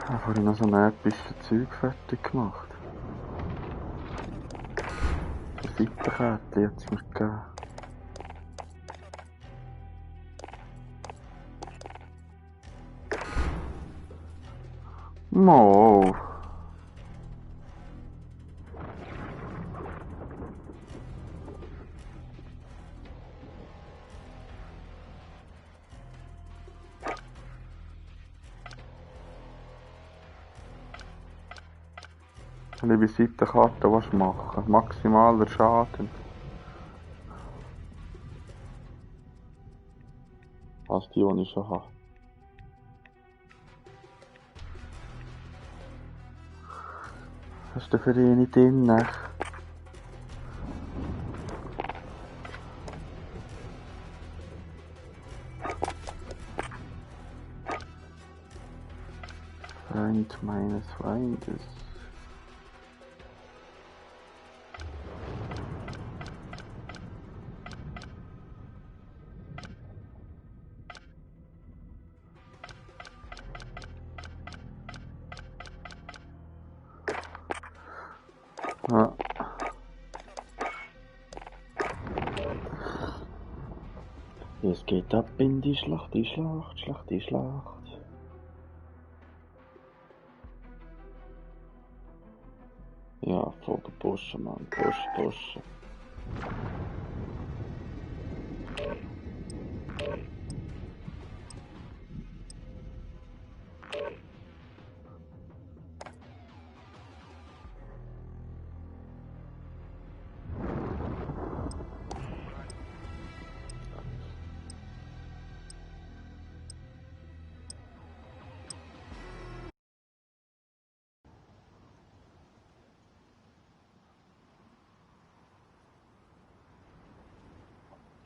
Habe ich noch so ein bisschen Zeug fertig gemacht. Das Seitenkärtchen hat es mir gegeben. Mo. Liebe Seitenkarte, was machen? Maximaler Schaden. Als die ich schon habe. Was ist denn für eine drin? Freund meines Freundes. Ja. Es geht ab in die Schlacht, die Schlacht, Schlacht, die Schlacht. Ja, voll pushen, Mann. Pushen.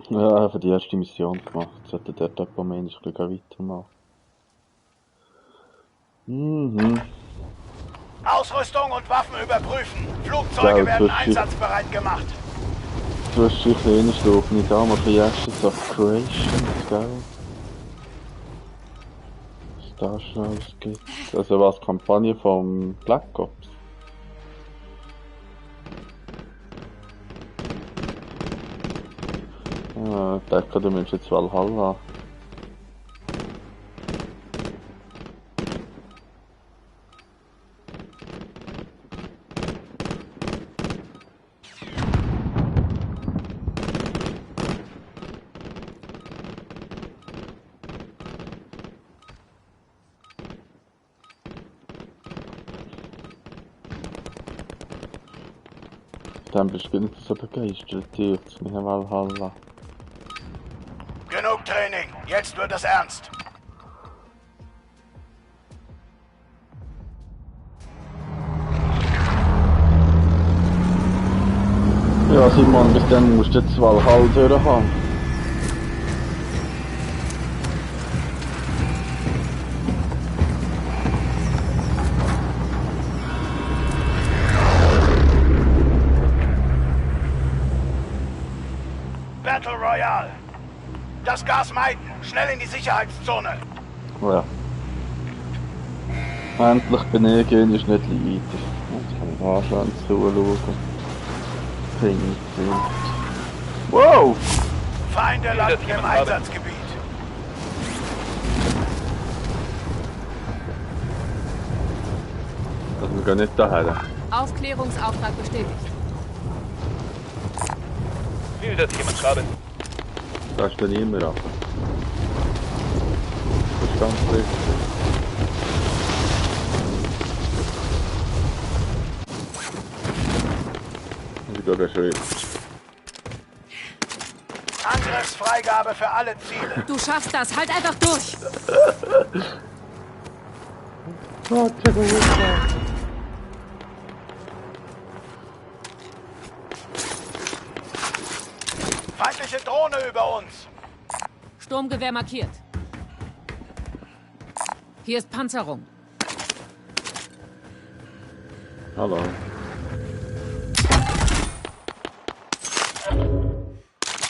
Ja, für die erste Mission gemacht. Sollte der Dopamine ein bisschen weitermachen. Ausrüstung und Waffen überprüfen. Flugzeuge werden einsatzbereit gemacht. Zwischendurch reinschlaufen, nicht da, mache ich erstens Operations, gell? Was da schon alles gibt. Also was, Kampagne vom Black Ops? Ja, ich denke, du meinst jetzt Valhalla. Dann bist du nicht so begeistert, jetzt mit Valhalla. Genug Training, jetzt wird es ernst. Ja, Simon, bis dann musst du jetzt Valhalla durchhaben. Battle Royale. Das Gas meiden. Schnell in die Sicherheitszone. Ja. Endlich benehmigehen ist nicht weiter. Jetzt kann ich da schon zuschauen. Ping. Wow! Feinde landen im Einsatzgebiet. Also wir gehen nicht daher. Aufklärungsauftrag bestätigt. Will das jemand schreiben? Da ist dann niemand ab. Das ist ganz richtig. Ich gehe schon. Angriffsfreigabe für alle Ziele. Du schaffst das, halt einfach durch! Feindliche Drohne über uns. Sturmgewehr markiert. Hier ist Panzerung. Hallo.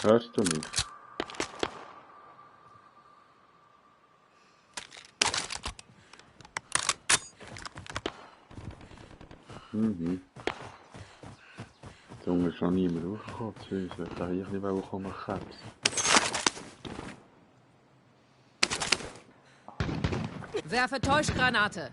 Hörst du mich? Mhm. Der Junge ist noch niemand hochgekommen, zu uns, weil da hier nicht hochkommen kann. Werfe Täuschgranate.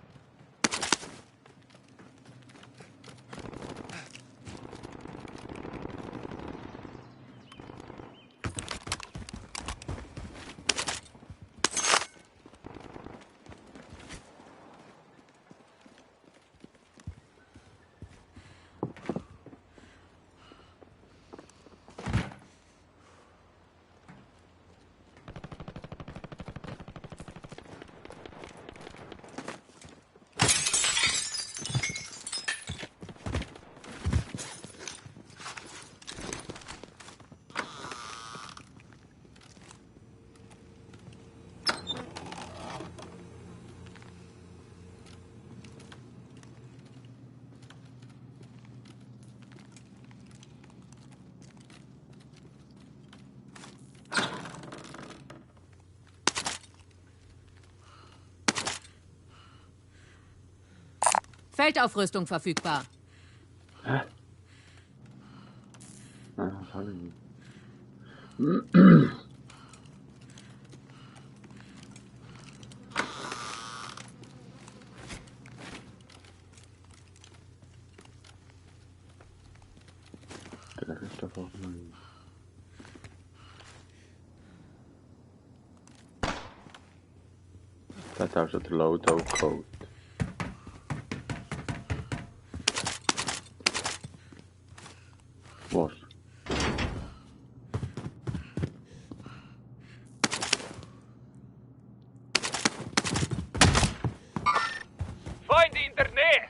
Feldaufrüstung verfügbar. Hä? Ah, was habe ich? Der ist doch auch noch. Das hat auch schon der Loadout geholt. Was? Feinde in der Nähe!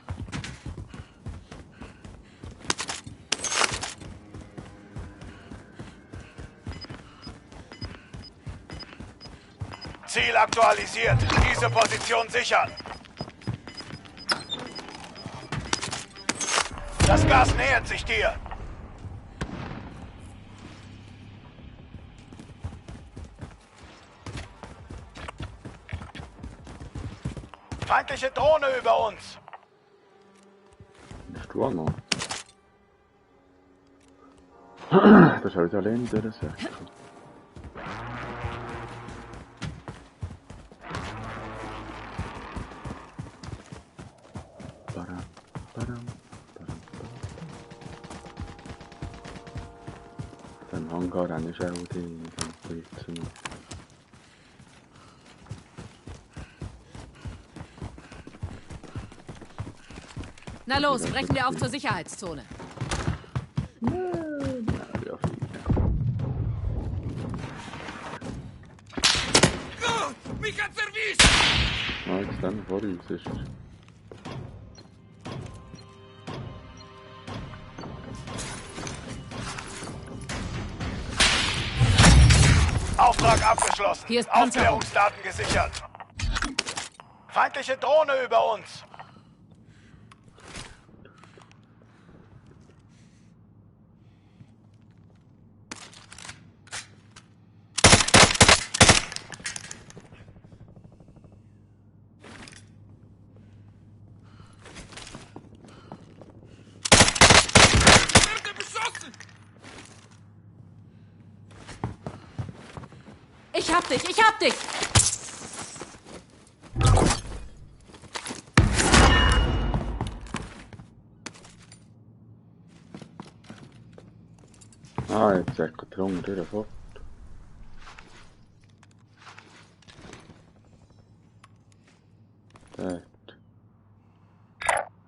Ziel aktualisiert. Diese Position sichern. Das Gas nähert sich dir. Feindliche Drohne über uns. Bist du auch noch? Das habe ich allein durch das Werk. Badam, badam, badam, badam. Den Hangar haben ist auch die Polizei. Na los, brechen wir auf zur Sicherheitszone. Ja, viel. Mich hat's erwischt! Ah, jetzt dann vor uns ist er. Auftrag abgeschlossen. Hier ist Panzerung. Aufklärungsdaten gesichert. Feindliche Drohne über uns. Ich hab dich, ich hab dich! Ah, jetzt sagt der Junge durch fort. Dort.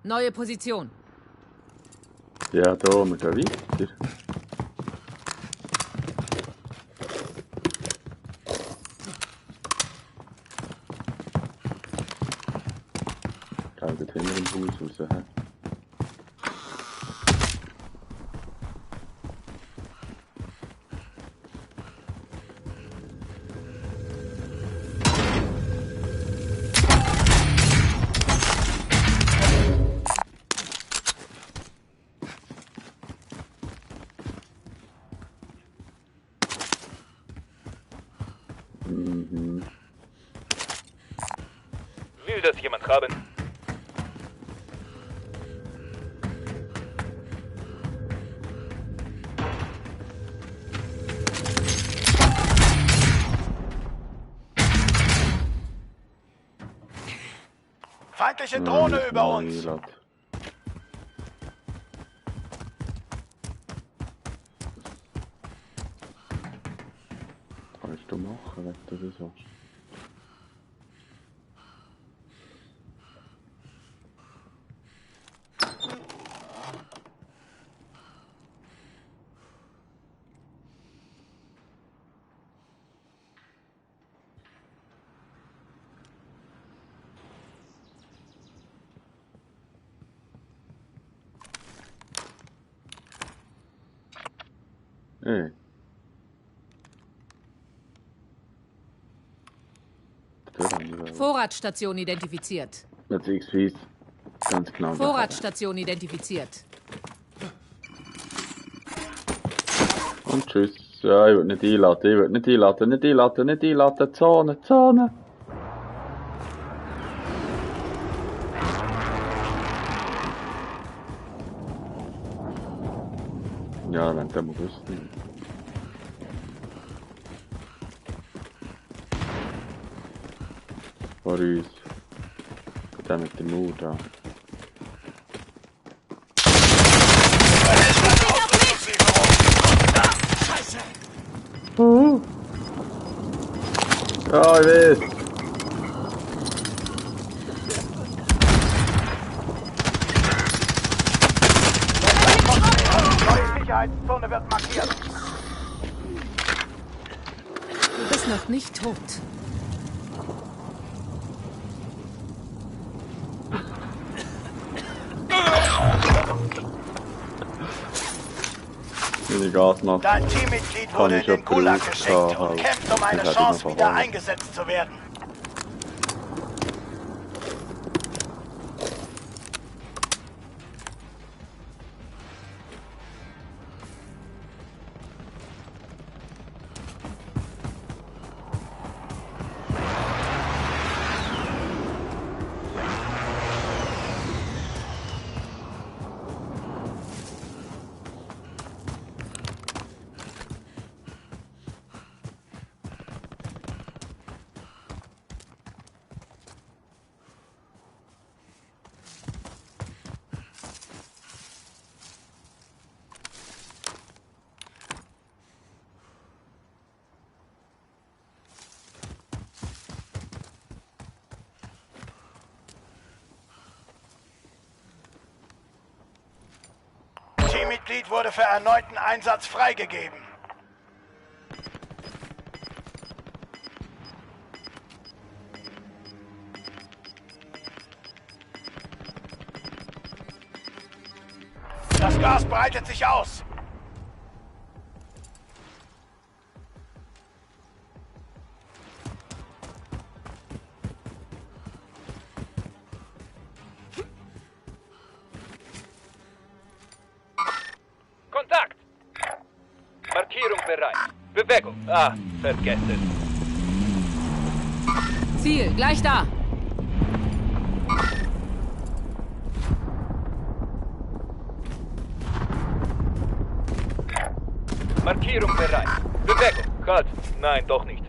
Neue Position. Ja, da, wir gehen weiter. Schaut hinter dem Haus raus, hä? Will das jemand haben? Feindliche Drohne über uns. Kannst du machen, wenn du das hast. Ey. Vorratsstation identifiziert. Beziehungsweise ganz genau. Vorratsstation identifiziert. Und tschüss. Ja, ich will nicht einladen, ich will nicht einladen, nicht einladen, nicht einladen. Zone, Zone. Ja, wenn der muss wüssten. Vor uns. Der mit dem Mut da. Ja, ich weiß. Neue Sicherheitszone wird markiert. Du bist noch nicht tot. Dein Teammitglied wurde in den Gulag geschickt und kämpft um eine Chance, wieder eingesetzt zu werden. Teammitglied wurde für erneuten Einsatz freigegeben. Das Gas breitet sich aus. Kontakt! Markierung bereit. Bewegung. Ah, vergesst es. Ziel, gleich da. Markierung bereit. Bewegung. Halt. Nein, doch nicht.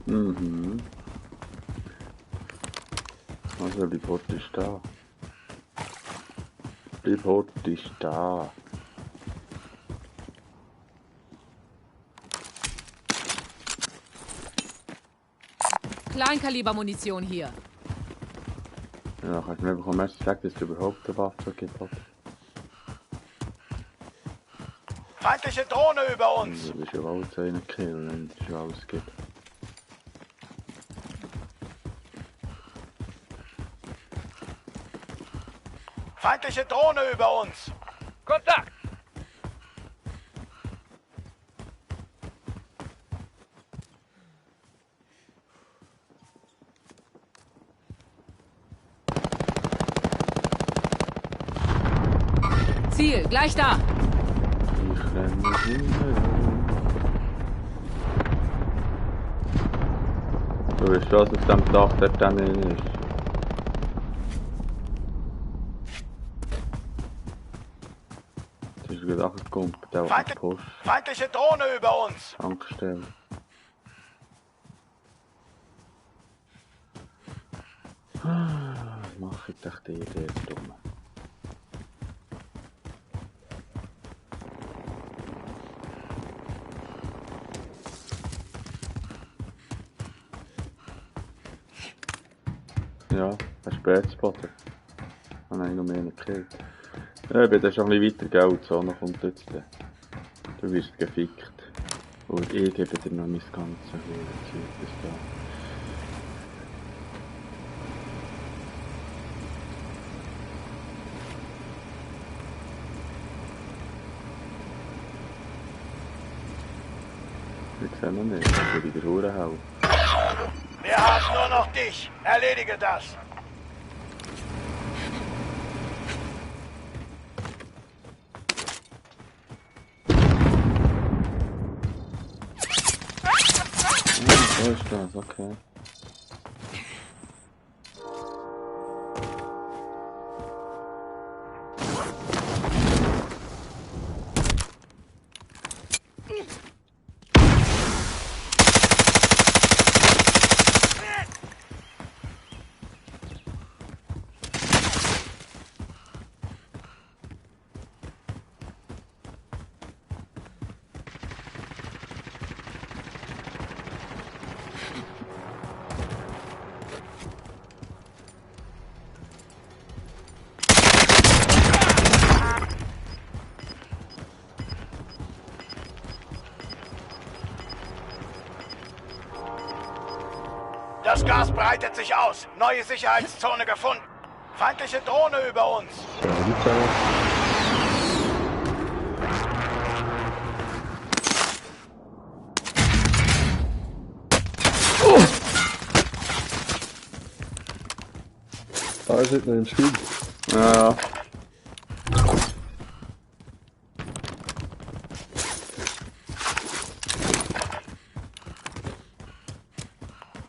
Mhm. Also die Bot ist da. Die Bot ist da. Kleinkalibermunition hier. Ja, kannst du mir einfach erst sagen, dass du überhaupt eine Waffe gibt. Feindliche Drohne über uns. Du bist ja alles einen Kill, wenn es schon alles gibt. Feindliche Drohne über uns. Kontakt! Ziel, gleich da. Ich renne hinterher. Du weißt was auf dem Dach der dann ist. Das ist gerade angekommen, der war Post. Feindliche Drohne über uns. Tankstelle. Mach ich doch die Idee dumm. Ja, ein Spätspotter. Ah nein, noch mehr nicht gekillt. Ja, ich bin dann schon ein bisschen weiter, gell? Die Sonne kommt jetzt. Du wirst gefickt. Und ich gebe dir noch mein ganzes Zeug bis da. Ich sehe noch nicht, ich will wieder Huren hauen. Wir haben nur noch dich. Erledige das. So ist das, okay. Das Gas breitet sich aus. Neue Sicherheitszone gefunden. Feindliche Drohne über uns. Da ist nicht noch ein Spiel. Ja.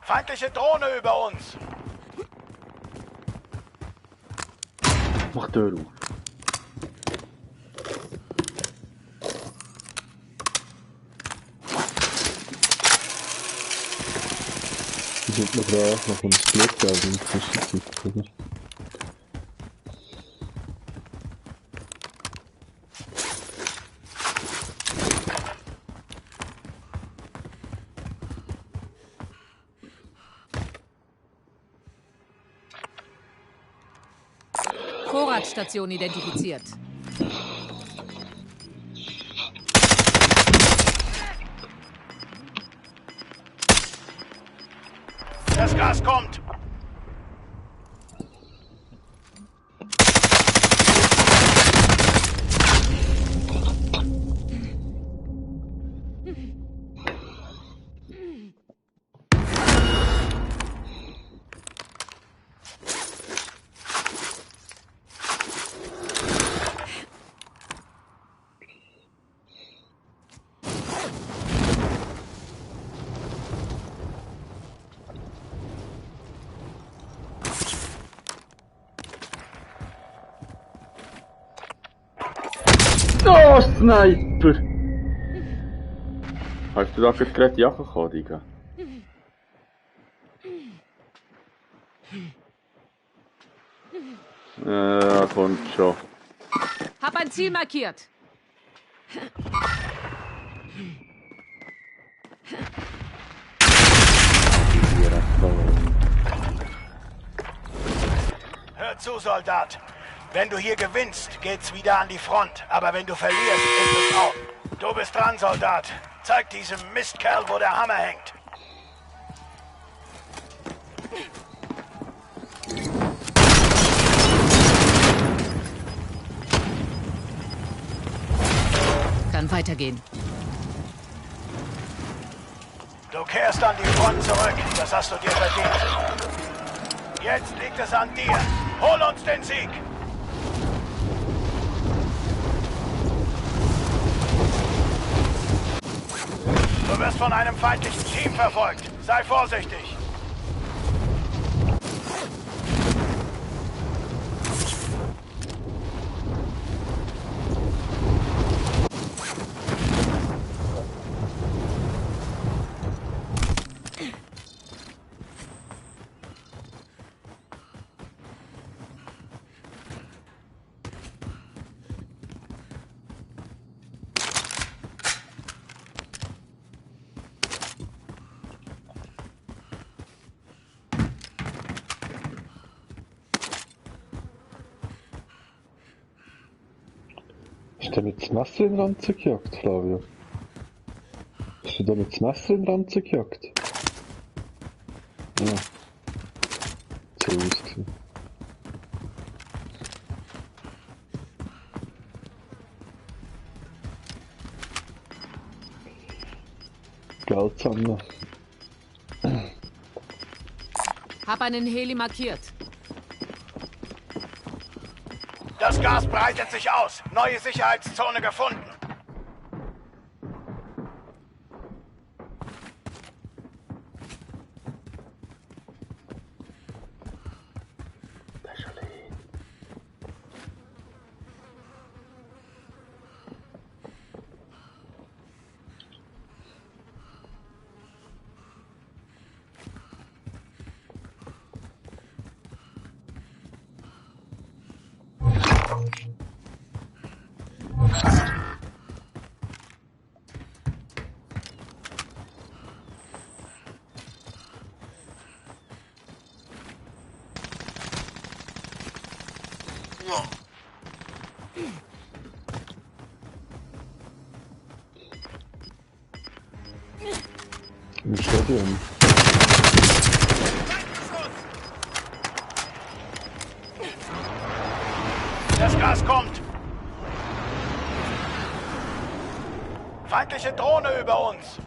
Feindliche Drohne über uns. Mach die Tür auf. Die sind noch dran, noch ein Split, also in der Zwischenzeit, oder? Vorratsstation identifiziert. Das Gas kommt. Oh, Sniper! Hast du da gerade die Jacke gekommen, Digga? Ja, kommt schon. Hab ein Ziel markiert. Hör zu, Soldat. Wenn du hier gewinnst, geht's wieder an die Front. Aber wenn du verlierst, ist es auch. Du bist dran, Soldat. Zeig diesem Mistkerl, wo der Hammer hängt. Kann weitergehen. Du kehrst an die Front zurück. Das hast du dir verdient. Jetzt liegt es an dir. Hol uns den Sieg. Du wirst von einem feindlichen Team verfolgt. Sei vorsichtig. Hast du mit dem Messer in den Ranzen gejagt, Flavio? Hast du da mit dem Messer in den Ranzen gejagt? Ja. So ausgesehen. Geld sammeln. Hab einen Heli markiert. Das Gas breitet sich aus. Neue Sicherheitszone gefunden. Im Stadion. Das Gas kommt. Feindliche Drohne über uns.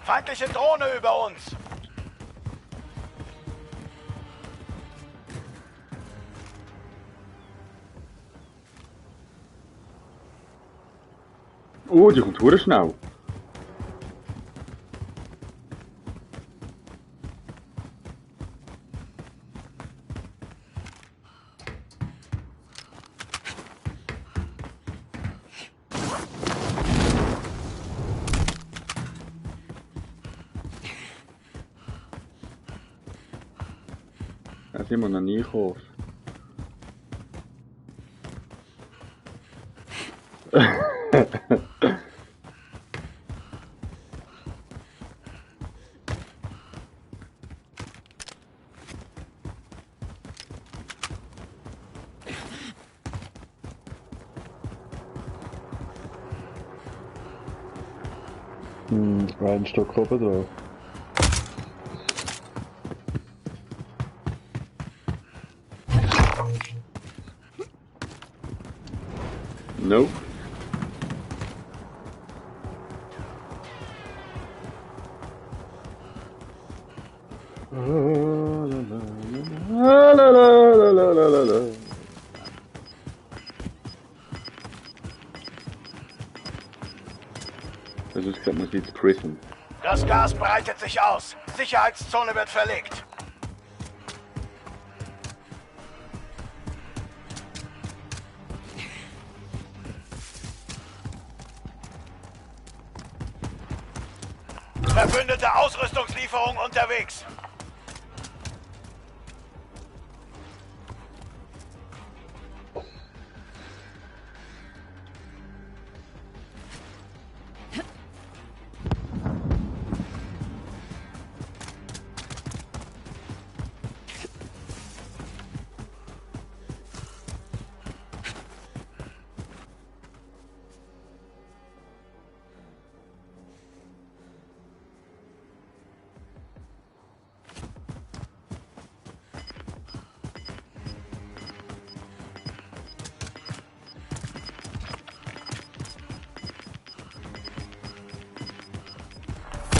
Feindliche Drohne über uns. Oh, die kommt verdammt schnell. Da sind wir noch nie gekommen. Einen Stock oben drauf. Nope. La la la la la la la. Das ist gerade mal jetzt Prison. Das Gas breitet sich aus. Sicherheitszone wird verlegt. Verbündete Ausrüstungslieferung unterwegs.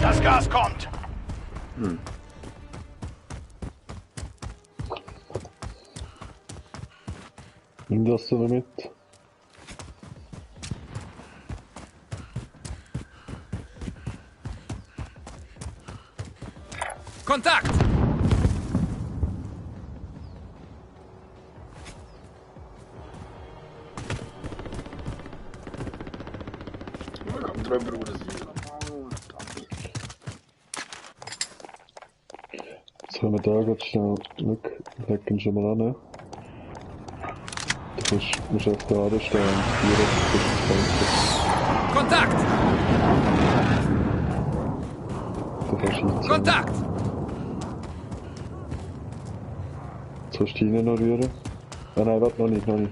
Das Gas kommt. Nimm das so mit. Kontakt! Jetzt können wir da ganz schnell weglegen schon mal an. Du musst auf der Ade stehen und 4 auf das Fenster. Kontakt! Der verschießt. Kontakt! Sollst du ihn noch rühren? Ah nein, warte, noch nicht, nein.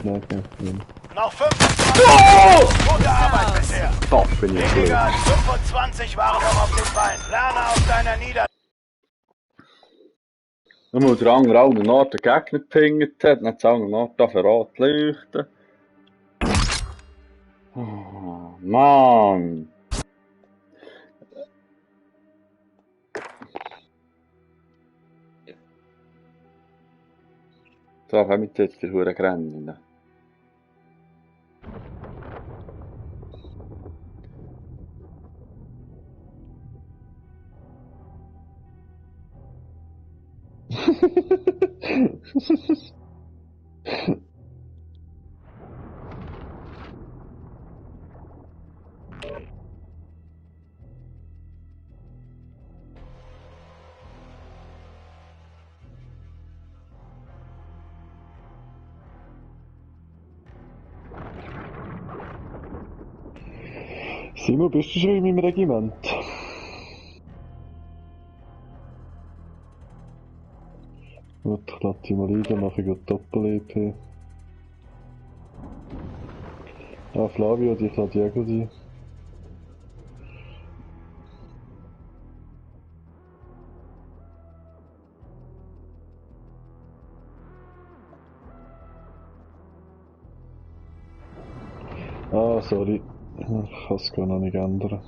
Noch 25. Gute Arbeit bisher. Doch, bin ich blöd. Weniger als 25 waren noch auf den Beinen. Lerne aus deiner Niederlage. Dann muss der andere an den Ort den Gegner gepingt hat, dann der andere Ort da verraten leuchten. Oh, Mann! So, komm jetzt die Hure Grenzen. Simon, bist du schon in meinem Regiment? Gut, ich lade dich mal ein, dann mache ich gerade Doppel-EP. Ah, Flavio, dich lade ich auch gerade ein. Ah, sorry. Ich kann es gar noch nicht ändern.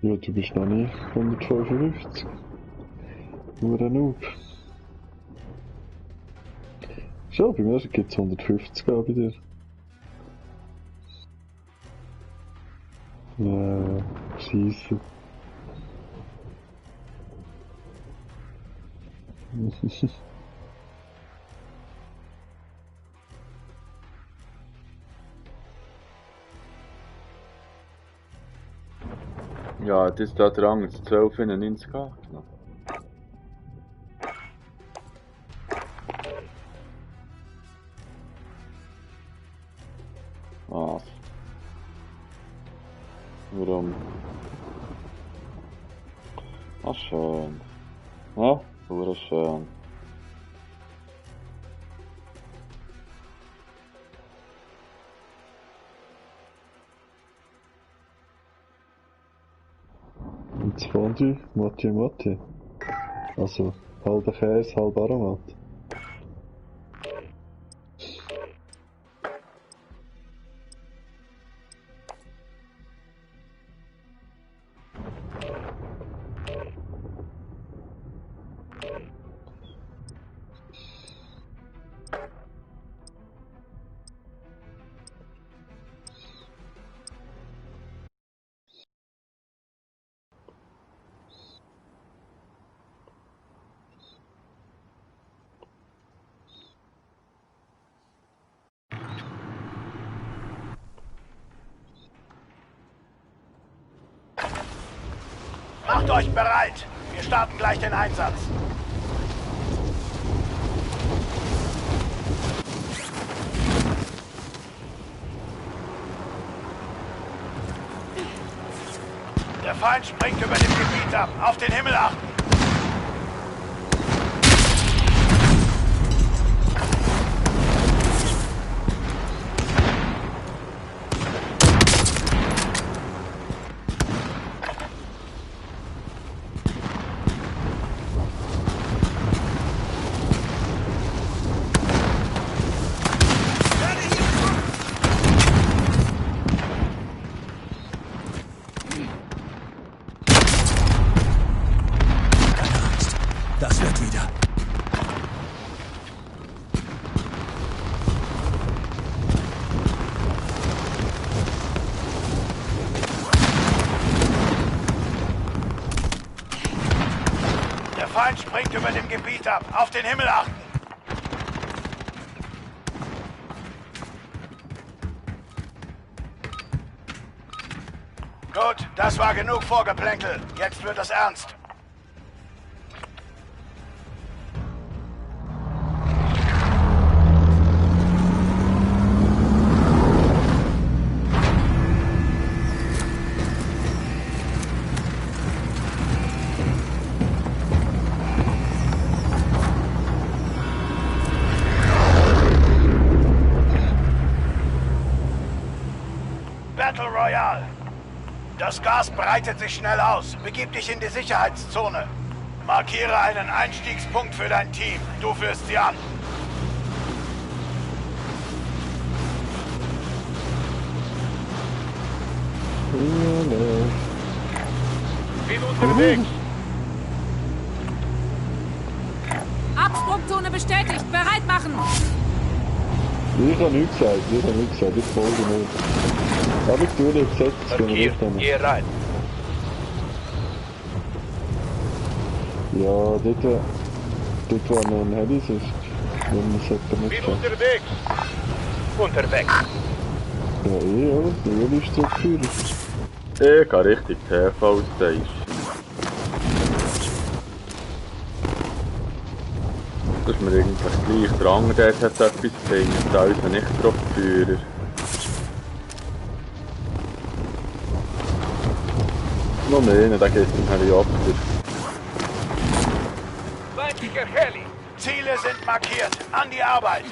Ja, du bist noch nicht 155. Nur ein Noob. Schon, bei mir gibt es 150 auch bei dir. Scheisse. Ja, das ist da der andere 12,91 gehabt. Was? Warum? Ach schön. Ja, schön. Und das Fondue, Motti. Also, halber Käse, halb Aromat. Macht euch bereit. Wir starten gleich den Einsatz. Der Feind springt über dem Gebiet ab. Auf den Himmel achten. Das wird wieder. Der Feind springt über dem Gebiet ab. Auf den Himmel achten. Gut, das war genug Vorgeplänkel. Jetzt wird es ernst. Battle Royale. Das Gas breitet sich schnell aus. Begib dich in die Sicherheitszone. Markiere einen Einstiegspunkt für dein Team. Du führst sie an. Bin unterwegs. Absprungzone bestätigt. Bereit machen. Ich habe nichts gesagt, ich folge nicht. Aber ich tue nicht gesetzt, wenn ich Markiert. nicht Gehe rein. Ja, dort wo ein Heli ist, wenn man es nicht Bin sagt. unterwegs. Unterwegs. Ja, oder? Der Heli ist zurückgeführt. Ich gehe Richtung TV-Station. Das ist mir eigentlich gleich. Der andere dort hat etwas gefunden, da ist er nicht drauf Führer. Noch mehr, da geht es um Helikopter. Feindlicher Heli. Ziele sind markiert. An die Arbeit.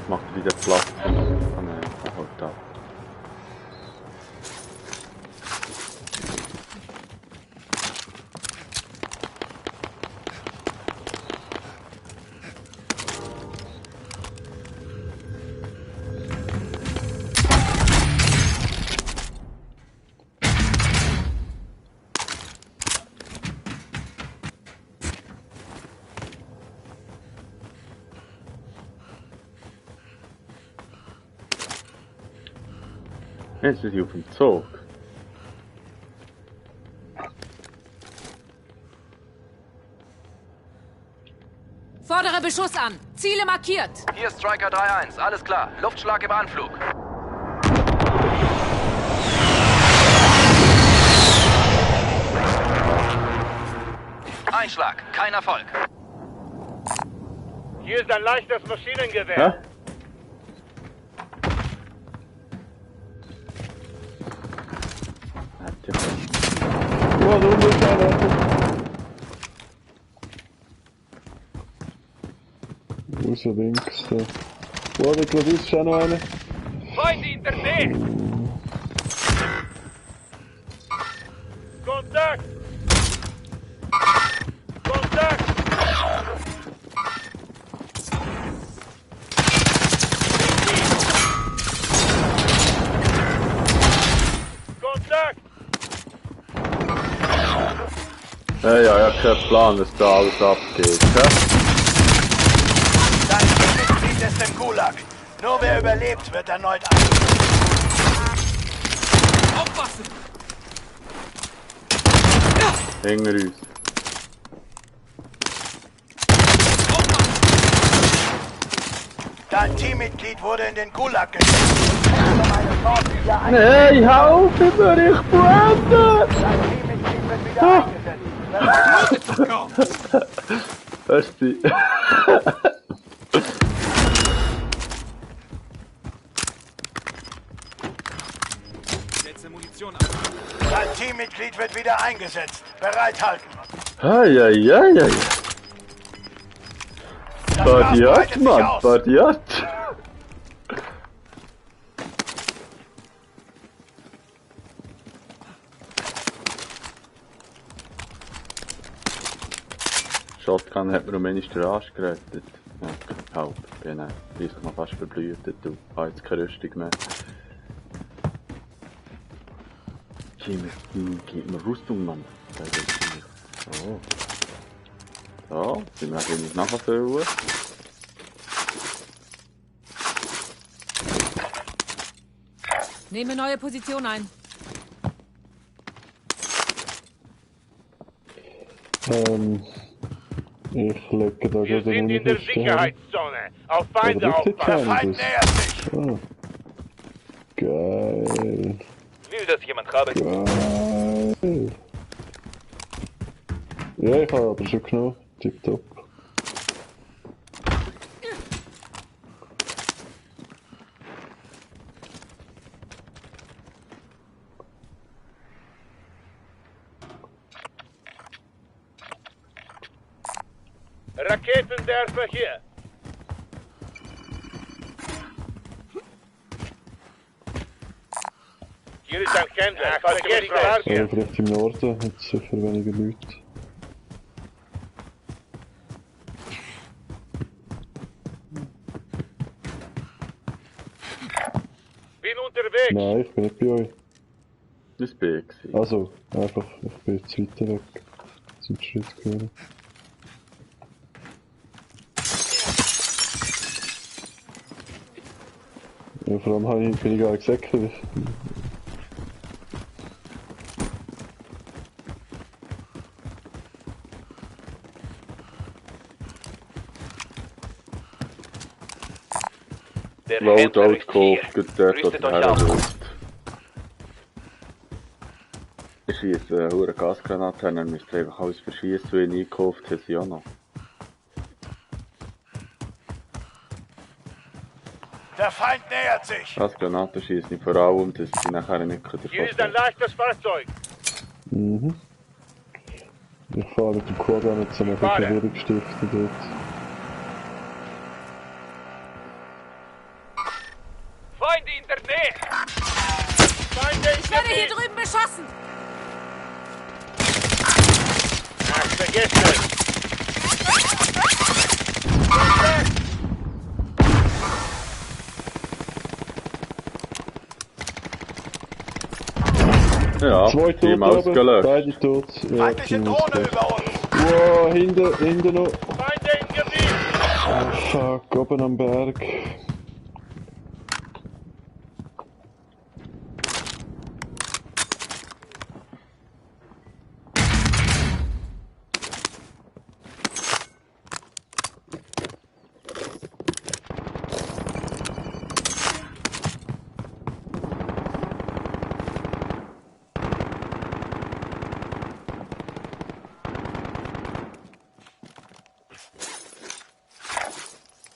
Macht wieder Platz. Ah nein, halt da. Jetzt sind sie auf dem Zug. Fordere Beschuss an. Ziele markiert. Hier ist Striker 3-1, alles klar. Luftschlag im Anflug. Einschlag, kein Erfolg. Hier ist ein leichtes Maschinengewehr. Hä? Ja, da unten ist einer. Wo ist er links? Da. Oh, ich glaube, ist schon noch einer. Feinde in der Nähe. Kontakt. Kontakt. Kontakt. Ja, ich habe keinen Plan, was da alles abgeht. Hä? Dein Teammitglied ist im Gulag. Nur wer überlebt, wird erneut eingesetzt. Aufpassen. Hinter uns. Dein Teammitglied wurde in den Gulag geschickt. Hey, helf mir, ich brenne! Dein Teammitglied wird wieder eingesetzt. Basti. Setze Munition ab. Dein Teammitglied wird wieder eingesetzt. Bereithalten. Eieieiei. Das Gas Badiat, breitet sich Mann, aus. Badiat. Shotgun hat mir um einmal den Arsch gerettet. Ja, halb. Bin ich mal fast verblühtet. Du hast jetzt keine Rüstung mehr. Gib mir Rüstung, Mann. So. So, sind wir ein wenig nachfüllen. Nehme neue Position ein. Ich lege da Wir gerade sind in der Sicherheitszone. Auf Feinde Aber das ist aufpassen. Der Feind nähert sich. Ah. Geil. Will das jemand haben? Geil. Ja, ich habe aber schon genommen. Tipptopp. Raketenwerfer hier. Hier ist ein Kennwert. Vergesst das. Oder vielleicht im Norden hat es sicher weniger Leute. Bin unterwegs. Nein, ich bin nicht bei euch. Das bin ich gewesen. Also, einfach, ich bin jetzt weiter weg. Zum Schritt gehören. Ja, vor allem bin ich gar nicht gesagt. Der Loadout Händler ist hier. gekauft, gut dort, wo Rüstet der euch Herr auf. ist. Ich schiesse eine hohe Gasgranate an, dann müsst ihr einfach alles verschießen, wie ich eingekauft habe, sie auch noch. Der Feind nähert sich. Gasgranaten schießen ich vor allem, dass sie nachher nicht Hier ist ein davon leichtes Fahrzeug. Mhm. Ich fahre mit dem Quad an, mit so einer Fahre. Verwirrungsstifte dort. Feinde in der Nähe. Feinde in Ich der werde hier Nähe. drüben beschossen. Ach, vergesst es. Ja, Zwei Team Tote oben, ausgelöscht. beide tot. Ja, Feindliche Team Drohne ausgelöscht. über uns. Wow, hinten noch. Feinde im Gebiet. Oh fuck, oben am Berg.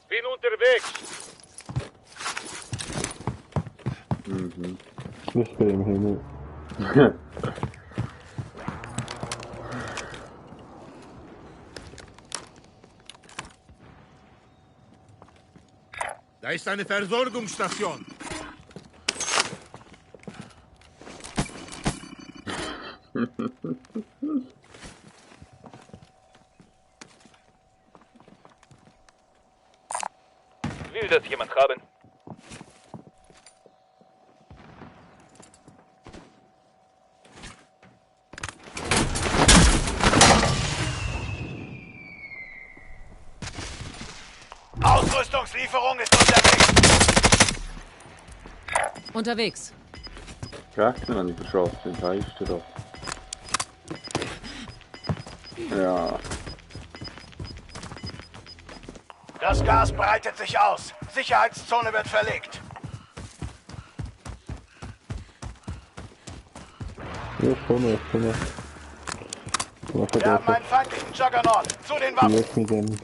Bin unterwegs. Ich bin im Himmel. Da ist eine Versorgungsstation. Will das jemand haben? Ausrüstungslieferung ist unterwegs. Unterwegs. Gegner habe ich verschossen, den Heister da. Ja, Das Gas breitet sich aus. Sicherheitszone wird verlegt. Ja, ich komme. Mach Wir haben einen feindlichen Juggernaut. Zu den Waffen. Weg mit dem.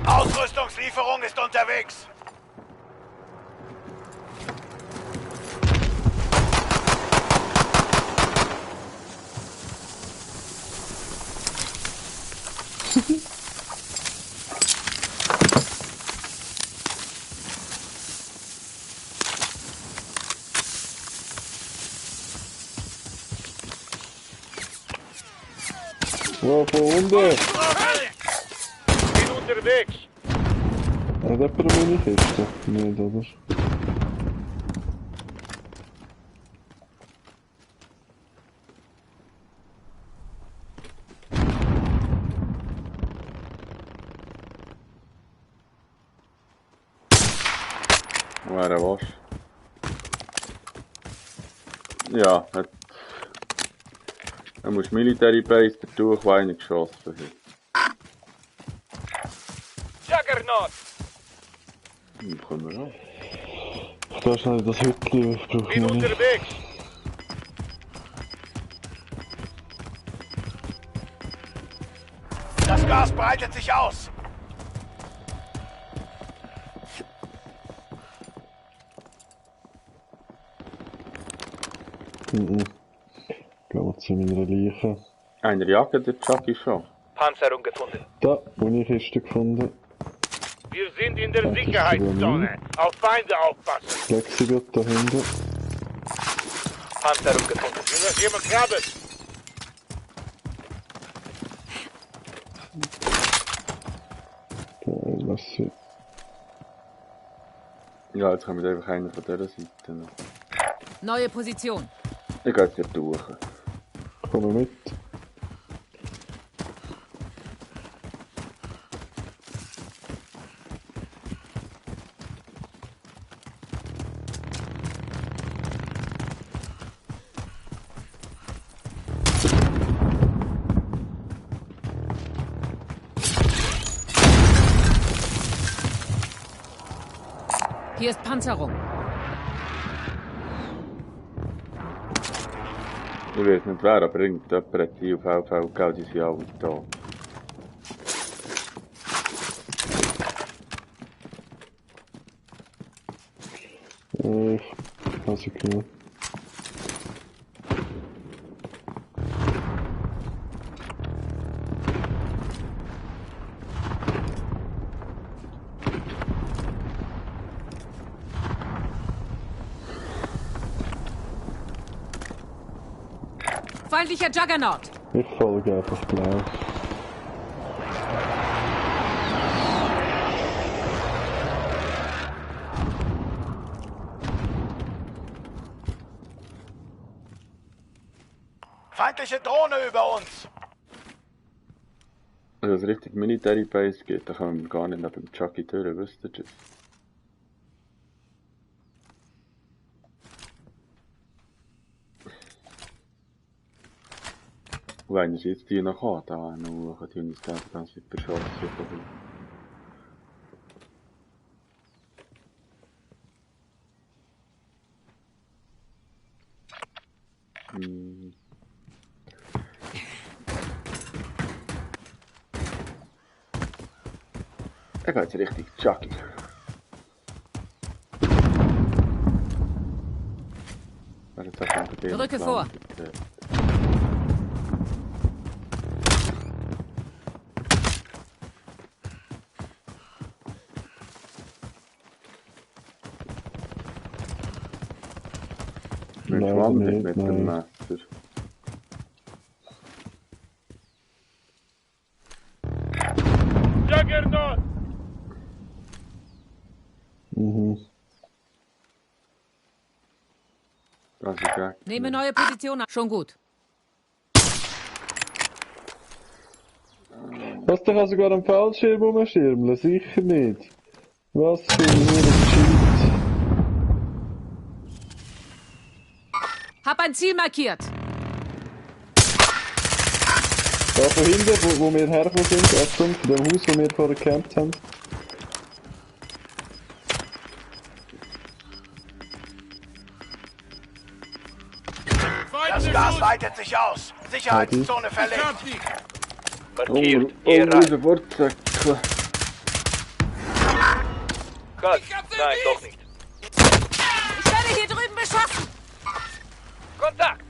Ausrüstungslieferung ist unterwegs. Wow, von unten! Bin unterwegs. Hat jemand meine Kiste? Nicht, oder? wer er was? Ja, hat... Er muss Military Base dadurch, wo einer geschossen hat. Juggernaut. Kommen wir an. zwar schnell das Hütchen, ich brauche Bin nicht. unterwegs. Das Gas breitet sich aus. Gehen wir zu meiner Leiche. Einer jagt den Chucky schon. Panzerung gefunden. Da, Unikiste gefunden. Wir sind in der Das ist Sicherheitszone. Auf Feinde aufpassen. Flexi wird da hinten. Panzerung gefunden. Will das jemand graben? Da, lass sie. Ja, jetzt kommt einfach einer von dieser Seite noch. Neue Position. Ich gehe jetzt hier durch. Komm mit. Hier ist Panzerung. Ich weiß nicht wer, aber irgendjemand hat die auf VV gegeben, die sind alle da. Ich habe sie genommen. Feindlicher Juggernaut. Ich folge einfach blau. Feindliche Drohne über uns. Wenn es richtig Military Base geht, dann können wir gar nicht neben dem Chucky durch, wisst ihr das? Und einer schießt die noch an, da noch die uns dann ganz mit beschossen. Er geht jetzt richtig Chucky. Rücke vor. Mit Nein, Schwamm nicht, mit dem nein. Messer. Juggernaut! Das ist weg. Nehme neue Position an. Schon gut. Was, da kann sogar am Fallschirm rumschirmeln? Sicher nicht. Was für ein Cheat. Hab ein Ziel markiert. Da von hinten, wo wir hergekommen sind, Achtung, von dem Haus, wo wir vorher gecampt haben. Das Gas weitet sich aus. Sicherheitszone verlegt. Markiert. Oh, Hier rein. sofort säckeln. Gott. Nein, doch nicht. Ich werde hier drüben beschossen. Kontakt.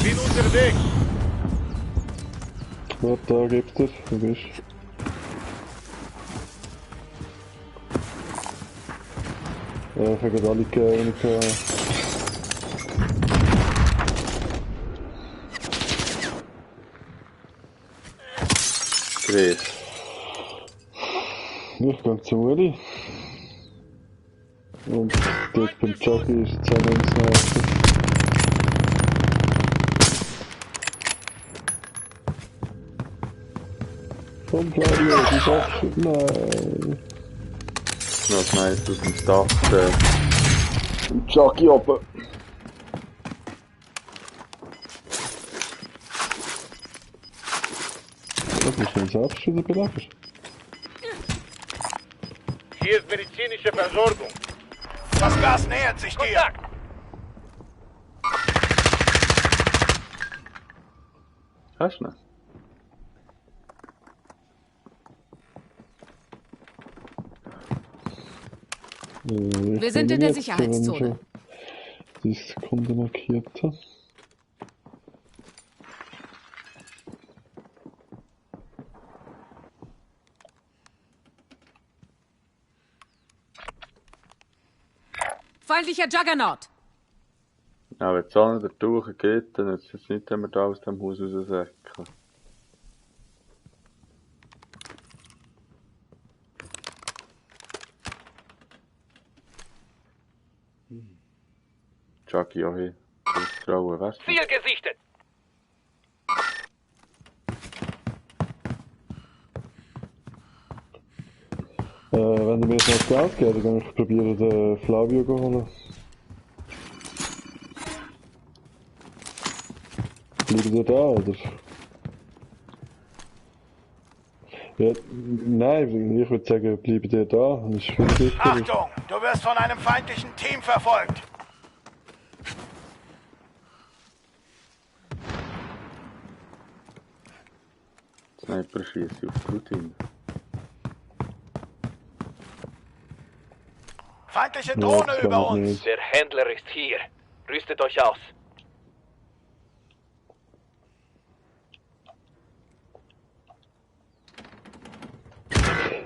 Bin unterwegs. Warte, da gibt er. Wo bist du? Ja, ich habe gerade alle gegeben. Chris. Ich gehe zu Uli. Und dort beim Chucky ist jetzt auch noch ins Nächste. Komm, Claudio, du schaffst es. Nein. Noch nice aus dem Dach. Im Chucky oben. Das ist ein Selbstschützenbelager. Hier ist medizinische Versorgung. Das Gas nähert sich dir. Kontakt! Hast du ihn? Wir sind in der Sicherheitszone. 30 Sekunden markiert habe. Feindlicher Juggernaut. Ja, wenn die Sonne da durchgeht, dann nützt es nicht, wenn wir da aus dem Haus raussäckeln. Jackie auch hier. Trauen, weißt du? Ziel gesichtet! Wenn ihr mir jetzt noch Geld gebt, dann kann ich probieren, den Flavio zu holen. Bleibt ihr da, oder? Ja, nein, ich würde sagen, bleibt ihr da. Das ist viel sicherer. Achtung, du wirst von einem feindlichen Team verfolgt. Sniper schießt auf die Routine. Feindliche Ja, Drohne das über kann uns. nicht. Der Händler ist hier. Rüstet euch aus.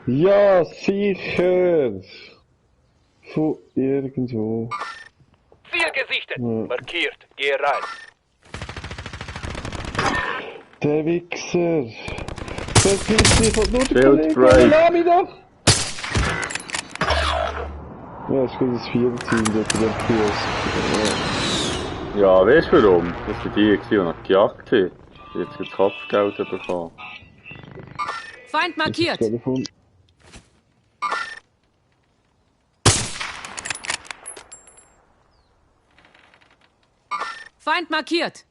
Ja, sicher! Von irgendwo. Ziel gesichtet! Ja. Markiert. Gehe rein. Der Wichser! Der Wichser von nur der Shield Kollege! break. Lass mich doch! Ja, ist gut das vierte Team dort bei dem Kiosk. Ja, weißt du warum? Das waren die, die noch gejagt haben. Die jetzt das Kopfgeld bekommen. Feind markiert. Telefon. Feind markiert.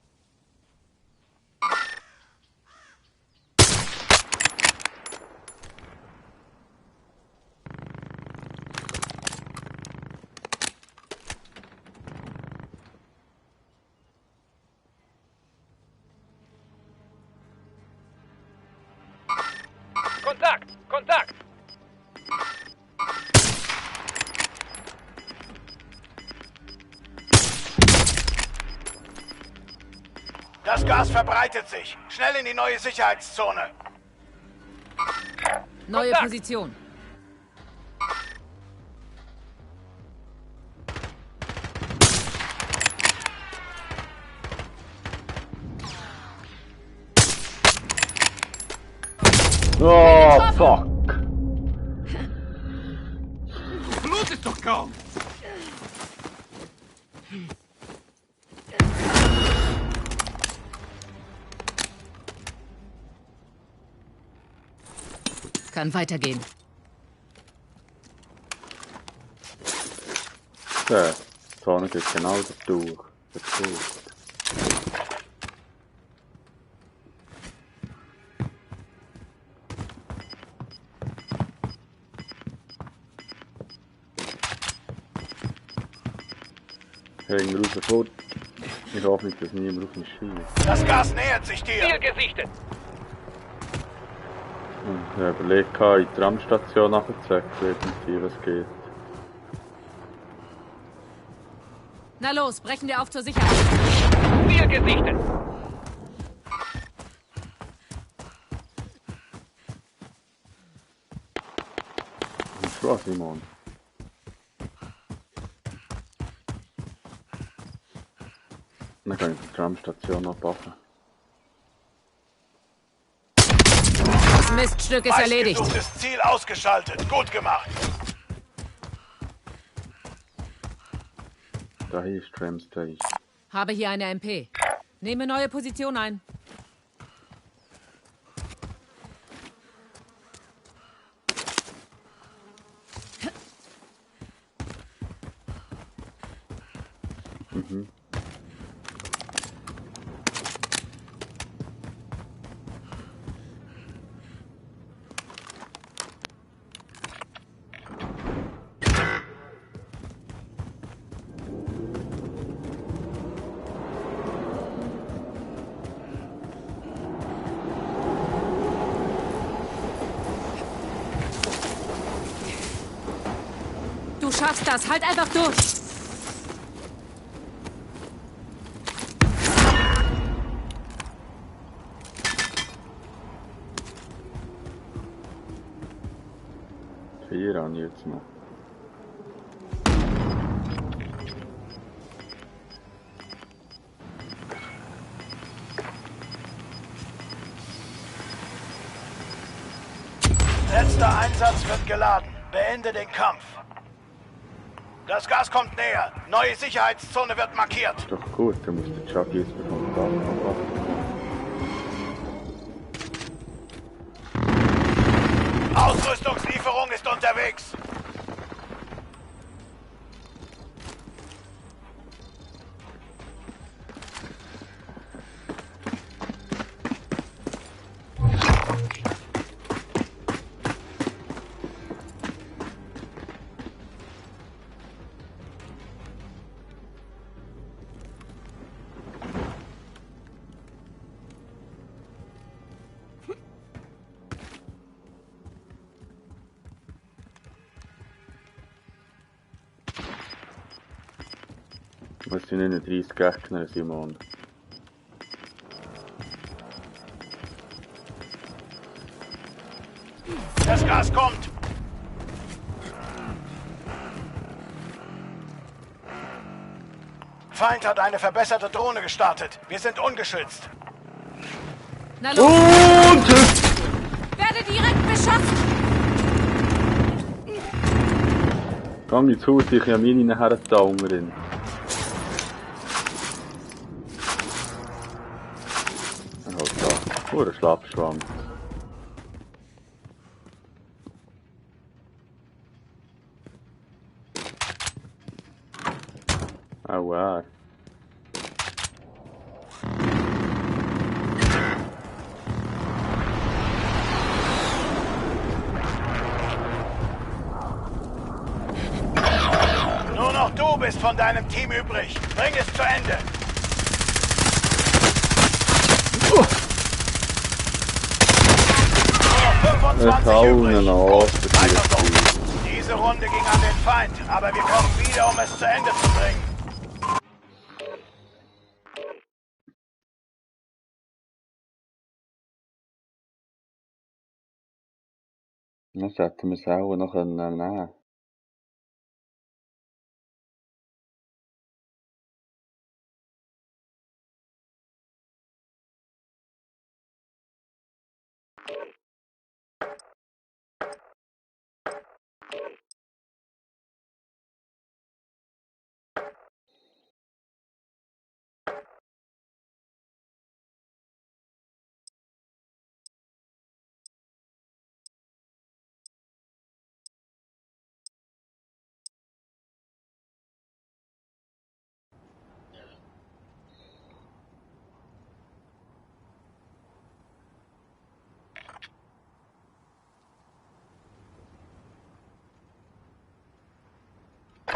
Kontakt! Kontakt! Das Gas verbreitet sich. Schnell in die neue Sicherheitszone. Neue Kontakt. Position. Oh, fuck! Blut ist doch kaum! Kann weitergehen. Der Zone geht genau da durch. Versucht. Hängen raus fort. Ich hoffe nicht, dass niemand auf mich schießt. Das Gas nähert sich dir. Ziel gesichtet! Ich habe überlegt, in die Tramstation nachzuzecken, irgendwie, was geht. Na los, brechen wir auf zur Sicherheit. Ziel gesichtet! Und was, Simon? Dann kann ich die Tramstation abbauen. Das Miststück ist erledigt. Meistgesuchtes Ziel ausgeschaltet. Gut gemacht. Da hier ist Tramstation. Habe hier eine MP. Nehme neue Position ein. Mhm. schaffst das. Halt einfach durch. Vier an jetzt noch. Letzter Einsatz wird geladen. Beende den Kampf. Das Gas kommt näher. Neue Sicherheitszone wird markiert. Doch gut, dann muss der Chuck jetzt bekommen. Ausrüstungslieferung ist unterwegs. Was sind denn 30 Gegner, Simon? Das Gas kommt. Feind hat eine verbesserte Drohne gestartet. Wir sind ungeschützt. Na los! Und Werde direkt beschossen! gang jetzt Haus, ich habe meine nachher da unten drin. Halt da. Ein Schlappschwamm. Auch er. Nur noch du bist von deinem Team übrig. Bring es zu Ende. Nur noch 25 übrig. Weiter so. Diese Runde ging an den Feind, aber wir kommen wieder, um es zu Ende zu bringen. Das hätten wir es auch noch nehmen können.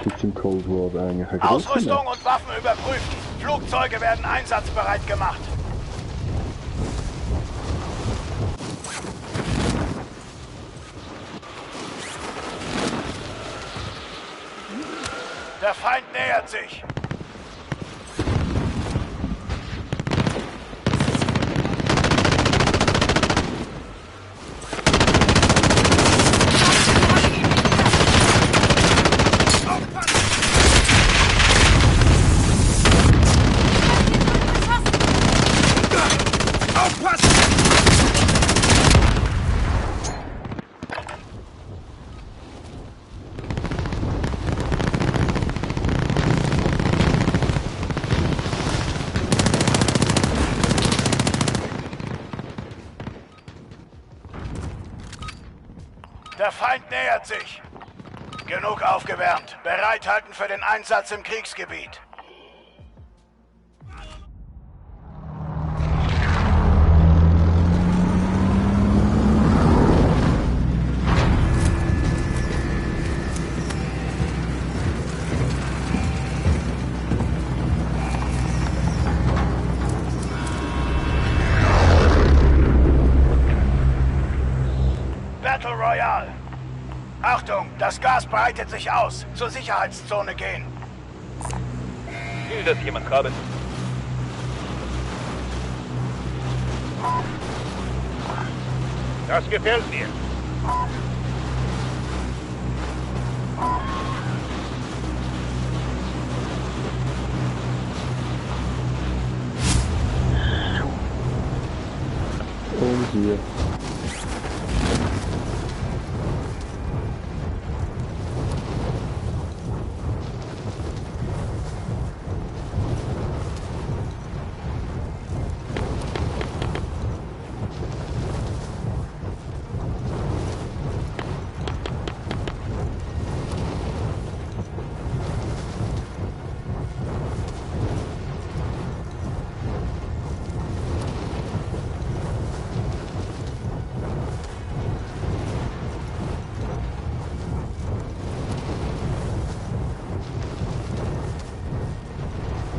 Gibt's im Cold War eigentlich eine große Ausrüstung und Waffen überprüft. Flugzeuge werden einsatzbereit gemacht. Der Feind nähert sich. Der Feind nähert sich. Genug aufgewärmt. Bereithalten für den Einsatz im Kriegsgebiet. Battle Royale. Achtung, das Gas breitet sich aus. Zur Sicherheitszone gehen. Will das jemand haben? Das gefällt mir. Und hier.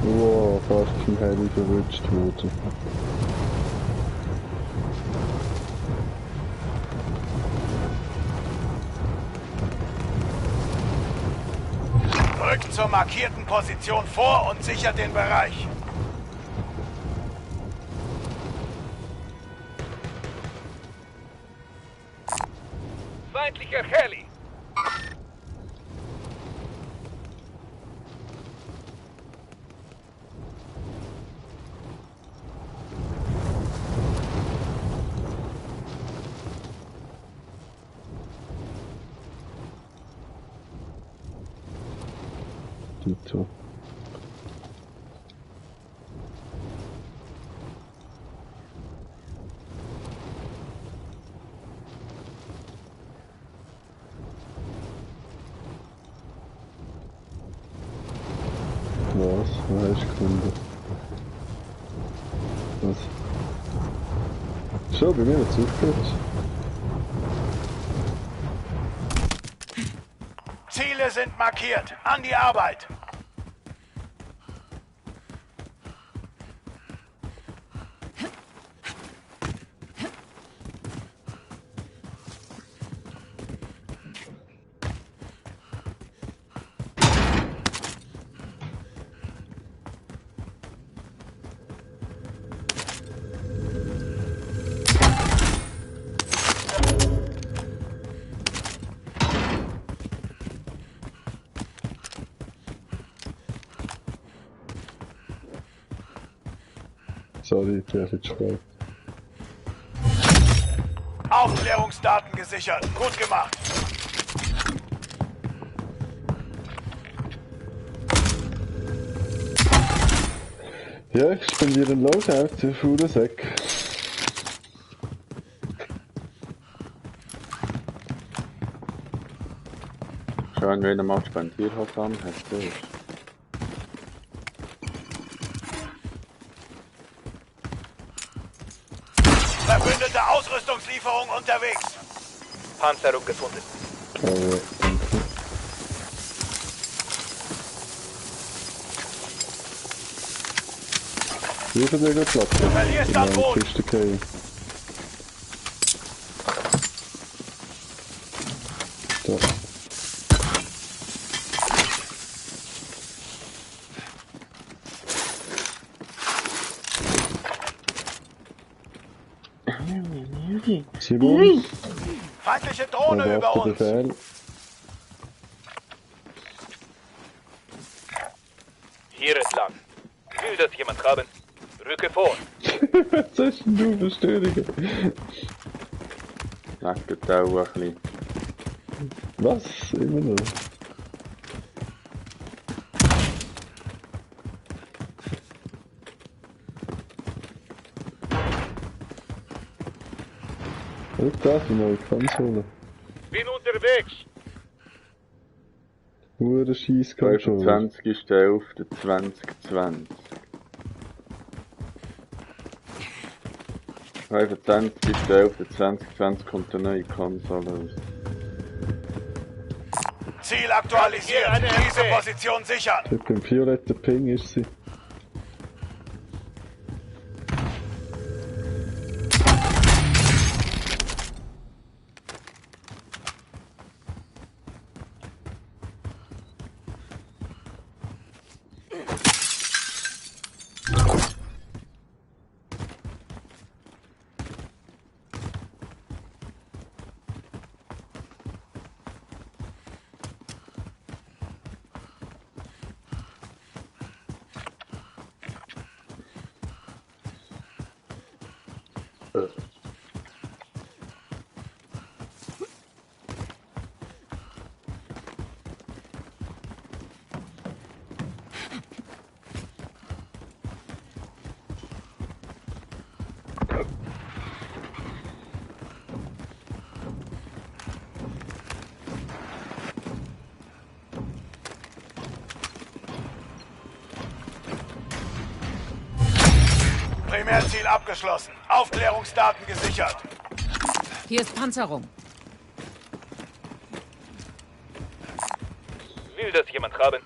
Wow, fast vom Heli verwünscht worden. Rückt zur markierten Position vor und sichert den Bereich. Feindlicher Heli. Dito. Was? Was hast du gefunden? Was? Schon, bei mir hat es aufgehört. Ziele sind markiert. An die Arbeit. Sorry, der ist jetzt spät. Aufklärungsdaten gesichert. Gut gemacht. Ja, ich spendiere einen Loadout für faulen Säck. Schön, wenn er mal spendiert hat, dann hast du es. Verbündete Ausrüstungslieferung unterwegs. Panzerung gefunden. Oh, ja, danke. Wie viel der Platz? Du verlierst an Boden. Kiste gehen. Da. Simon, Feindliche Drohne über erwarte uns. Befehl. Hier entlang. Will das jemand haben? Rücke vor. Was hast denn du für Störungen? Leckt auch ein bisschen. Was? Immer noch? Schau da, die neue Konsole. Bin unterwegs. Hure Scheisskontrolle. 25.11.2020. 25.11.2020 kommt eine neue Konsole raus. Ziel aktualisiert. Hier eine Diese MP. Position sichern. Dort im violetten Ping ist sie. Primärziel abgeschlossen. Aufklärungsdaten gesichert. Hier ist Panzerung. Will das jemand haben?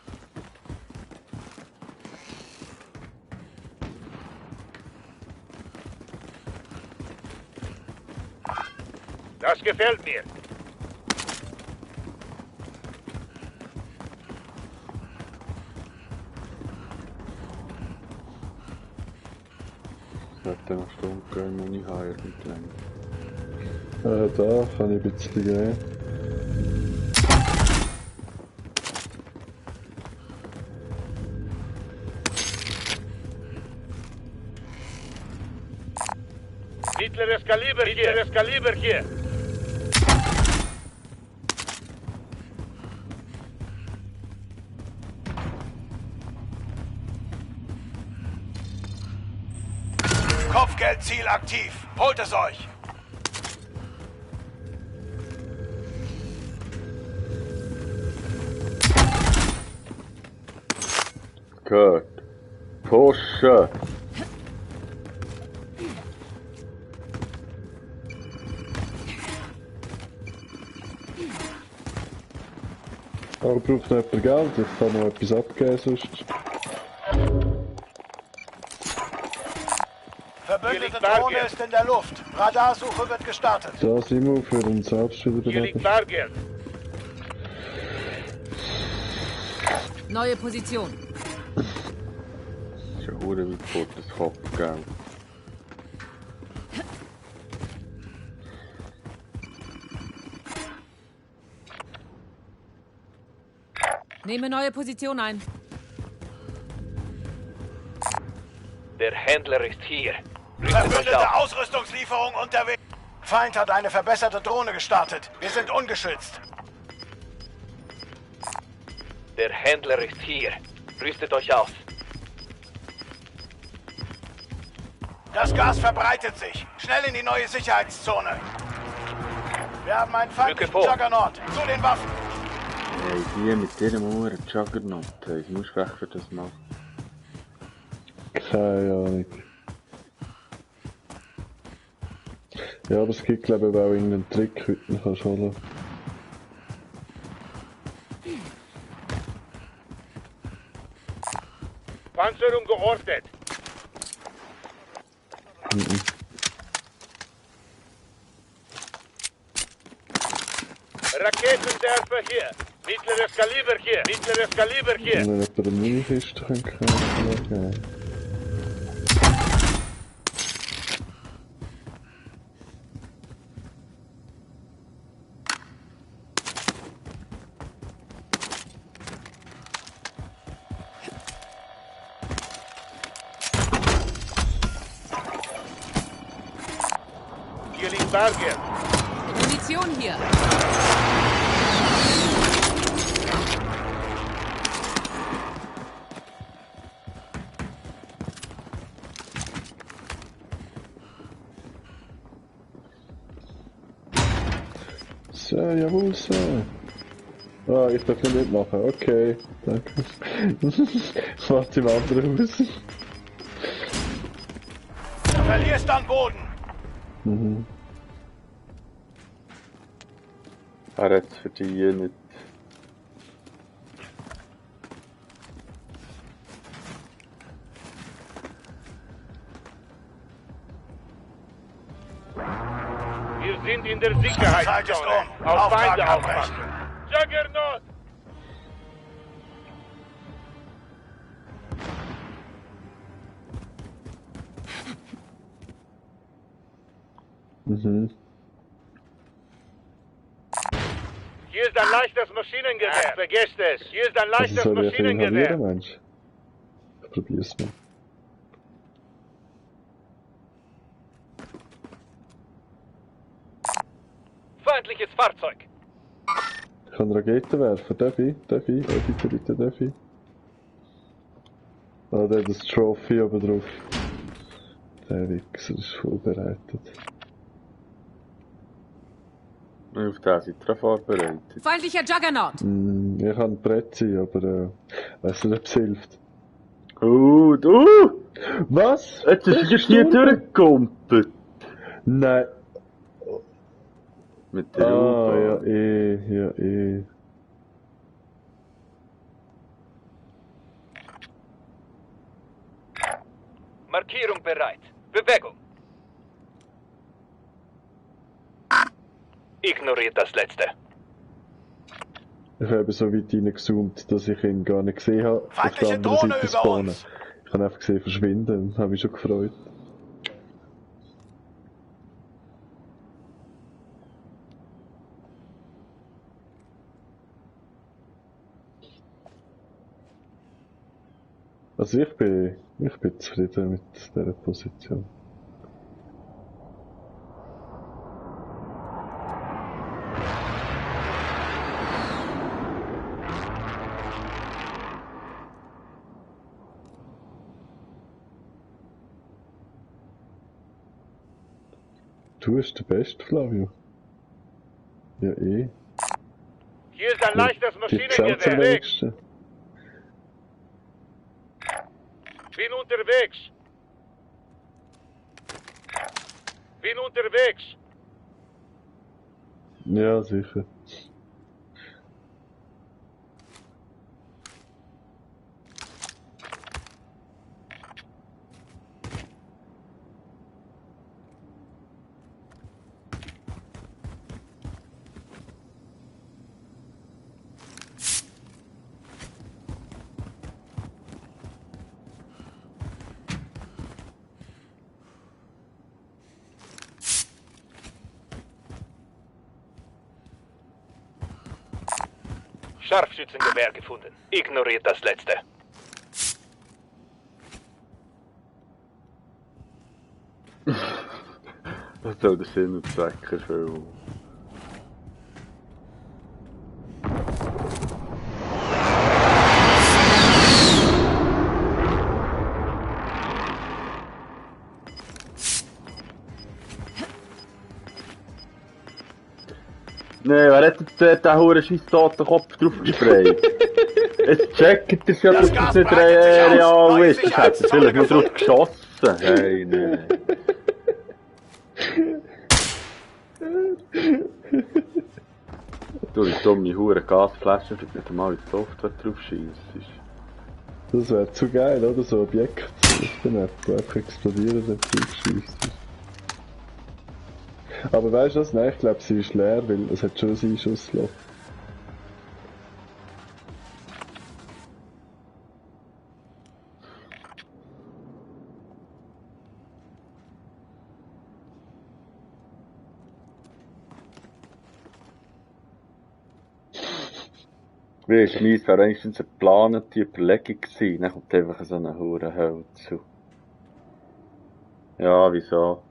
Das gefällt mir. Hätte noch Stunde gehen, wenn ich heir nicht länger. Da kann ich ein bisschen gehen. Mittleres Kaliber hier. Mittleres Kaliber hier. Kopfgeldziel aktiv. Holt es euch. Gut. Pushen! Aber braucht noch jemand Geld? Ich kann noch etwas abgeben sonst. Verbündete Drohne ist in der Luft. Radarsuche wird gestartet. Da sind wir für uns selbst wieder Hier liegt bereit. Bargeld. Neue Position. Das ist ja hure weit fort, das Kopfgeld. Nehme neue Position ein. Der Händler ist hier. Rüstet euch Verbündete auf. Ausrüstungslieferung unterwegs. Feind hat eine verbesserte Drohne gestartet. Wir sind ungeschützt. Der Händler ist hier. Rüstet euch aus. Das Gas verbreitet sich. Schnell in die neue Sicherheitszone. Wir haben einen feindlichen Rücke vor. Juggernaut. Zu den Waffen. Hey, die mit diesem Uhren Juggernaut, hey, ich muss weg für das machen. Keine Ahnung. Ja, aber es gibt glaube ich auch irgendeinen Trick, heute den kannst du holen. Panzerung geortet. Raketenwerfer hier. Mittleres Kaliber hier. Mittleres Kaliber hier. Wenn jemand eine Minikiste kann. Hier liegt Bargeld. Munition hier. So, jawohl, so. Ah, ich darf nicht mitmachen, okay. Danke. Ich warte im anderen Haus. Du verlierst an Boden. Mhm. Er hat es für die nicht. Wir sind in der Zeit ist Sicherheitszone. um. Auf Auftrag Feinde abbrechen. aufpassen. Juggernaut! Mhm. Hier ist ein leichtes Maschinengewehr. Vergesst es. Hier ist ein Also leichtes soll ich inhalieren, Maschinengewehr. Mensch? Ich probier's mal. Feindliches Fahrzeug. Ich kann Raketen werfen. Darf ich? Darf ich? Ah, der hat das Trophy oben drauf. Der Wichser ist vorbereitet. Auf den seid ihr vorbereitet. Feindlicher Juggernaut. Ich kann Brezzi, aber weiss nicht, ob es hilft. Du! Was? Jetzt ist hier durchgekumpelt. Nein. Mit der Ah, U-Bahn. ja eh. Markierung bereit. Bewegung. Ignoriert das letzte. Ich habe so weit reingezoomt, dass ich ihn gar nicht gesehen habe. Auf der Feindliche anderen Drohne Seite über spawnen. uns. Ich habe einfach gesehen verschwinden und habe mich schon gefreut. Also ich bin zufrieden mit dieser Position. Du bist der Beste, Flavio. Ja eh. Hier ist ein leichtes Die Maschinengewehr. Geschenke am wenigsten. Bin unterwegs. Ja, sicher. Scharfschützengewehr gefunden. Ignoriert das letzte. Was soll der Sinn und Zweck erfüllen? Nee, wer hat jetzt den huren scheiß toten Kopf drauf gesprayt? Jetzt checkt ihr ja, dass das nicht real ist. Das hat vielleicht nur drauf geschossen. Hey, nee. Du, die dumme hure Gasflasche, wenn nicht einmal die Software drauf schießt. Das wäre zu geil, oder? So Objekte auf der Map, die einfach explodieren, wenn du draufschießt. Aber weißt du was? Nein, ich glaube, sie ist leer, weil es hat schon ein Einschussloch. Weißt du, meins wäre wenigstens eine geplante Überlegung gewesen. Dann kommt einfach so eine hure Hölle zu. Ja, wieso?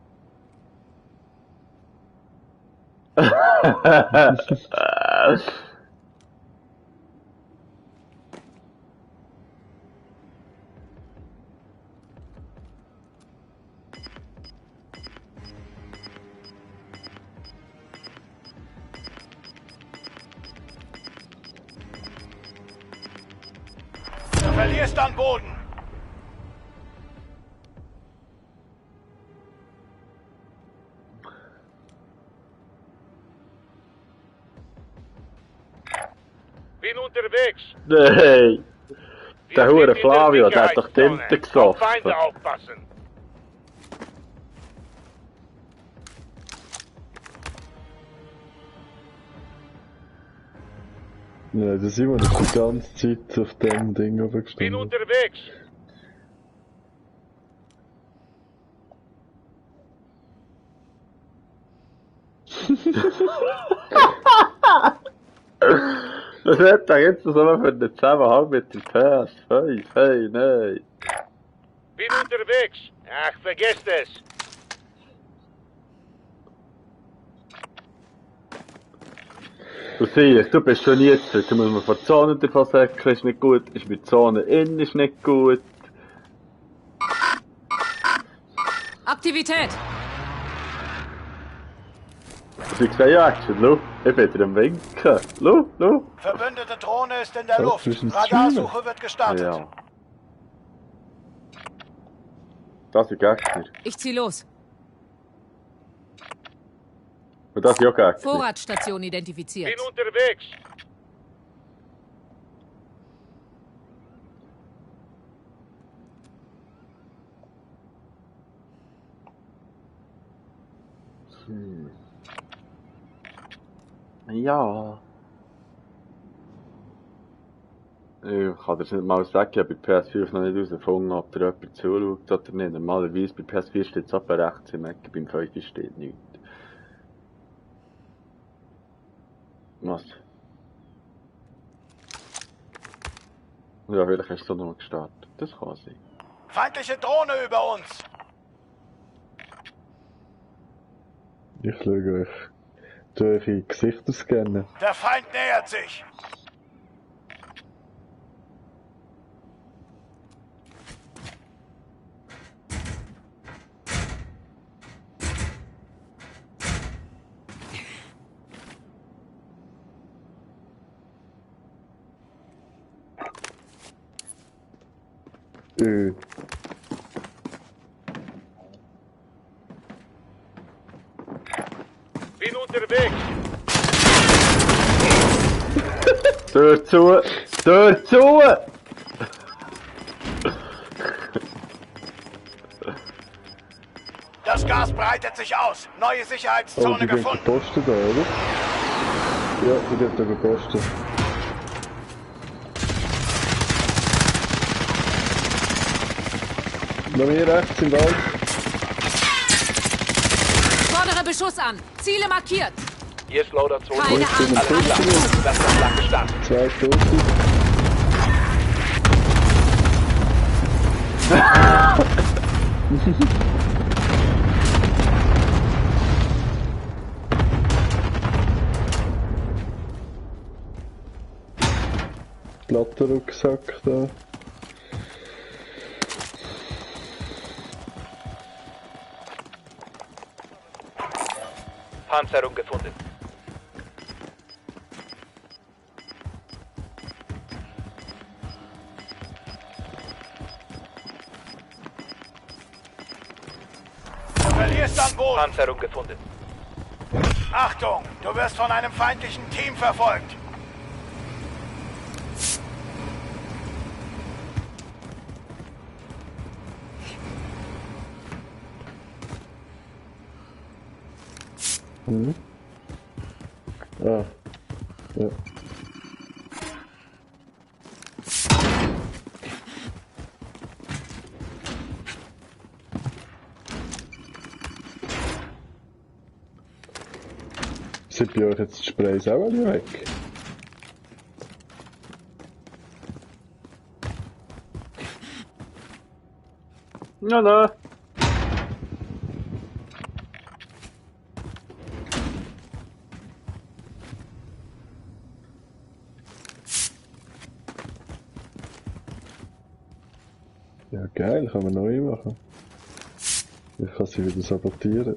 Du verlierst an Boden. Bin unterwegs. Hey! Der Wir hure sind in Flavio, der hat doch Sicherheitszone. Tinte Auf gesoffen. Feinde aufpassen. Ja, der Simon ist die ganze Zeit auf dem Ding oben Bin gestanden. unterwegs. Was hat der jetzt so für einen Zusammenhang mit dem PS? Hey, nein. Bin unterwegs. Ach, vergesst es. Du siehst, du bist schon jetzt, du musst man von der Zone davon säckeln, ist nicht gut, ist mit Zone innen, ist nicht gut. Aktivität! Sie sehen ja Action, schau, ich bin dir am Winken. Schau. Verbündete Drohne ist in der Oh, Luft. zwischen Radarsuche wird gestartet. Ja. Das sind Gegner. Ich zieh los. Und das sind auch Gegner. Vorratsstation identifiziert. Bin unterwegs. Ja. Ich kann dir nicht mal sagen, ich habe bei PS5 noch nicht herausgefunden, ob da jemand zuschaut oder nicht. Normalerweise bei PS4 steht es etwa rechts im Eck, beim 5 steht nichts. Was? Ja, vielleicht hast du noch gestartet. Das kann sein. Feindliche Drohne über uns. Ich schaue euch durch eure Gesichter scannen. Der Feind nähert sich. Bin unterwegs. Tür zu! Tür zu! Das Gas breitet sich aus. Neue Oh, Sicherheitszone die gehen gefunden. posten da, oder? Ja, die gehen da posten. Noch mehr rechts im Wald. Fordere Beschuss an. Ziele markiert. Hier ist Loader-Zone. Keine Angst. Alles klar. Das ist lang gestartet. 2 Tote. Glatter Rucksack da. Panzerung gefunden. Du verlierst an Boden. Panzerung gefunden. Achtung, du wirst von einem feindlichen Team verfolgt. Ah. Ja. Sind bei euch jetzt die Sprays auch alle weg? Ja. Ja, geil, kann man neu machen. Ich kann sie wieder sabotieren.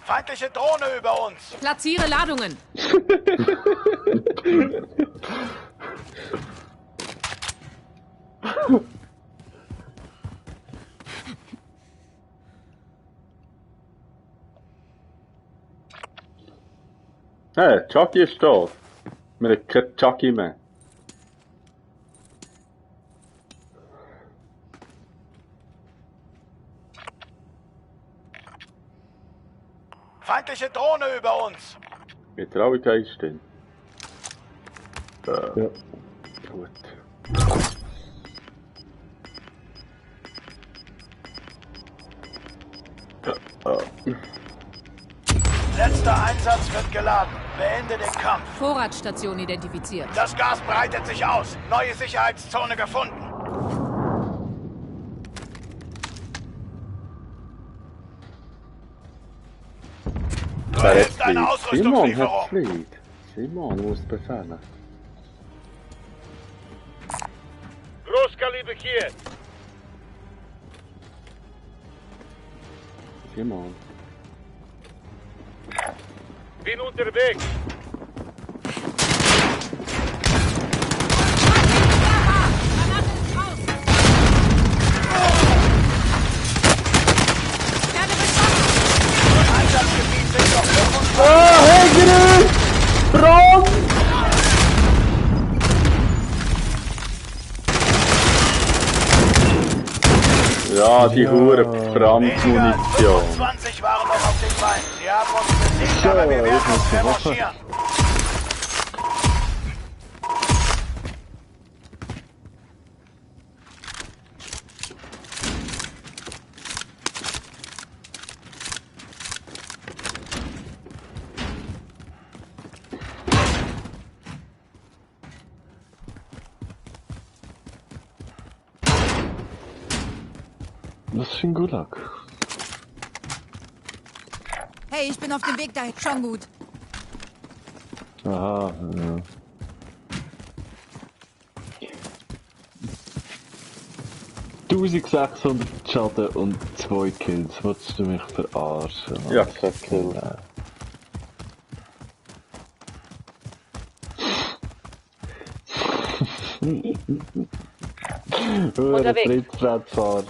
Feindliche Drohne über uns. Platziere Ladungen. Hey, Chucky ist da. Wir haben keinen Chucky mehr. Feindliche Drohne über uns. Mit Traurigkeit stehen. Ja. Gut. Letzter Einsatz wird geladen. Beende den Kampf. Vorratsstation identifiziert. Das Gas breitet sich aus. Neue Sicherheitszone gefunden. Du Wer erhältst hat eine Fleet? Simon hat Ausrüstungslieferung. Fleet. Simon muss befehlen. Großkaliber hier. Simon. Bin unterwegs. Einsatzgebiet sind noch 25. Ah, Hegerin! Brand! Ja, die hure Weniger als Brandmunition. 25 waren noch auf dem Bein. Sie haben uns besiegt, aber wir werden uns revanchieren. Was für ein Gulag? Hey, ich bin auf dem Weg dahin. Schon gut. Aha, ja. $1600 Schaden und 2 Kills. Wolltest du mich verarschen? Ja, kein Kill. Unterwegs. Trittbrettfahrer.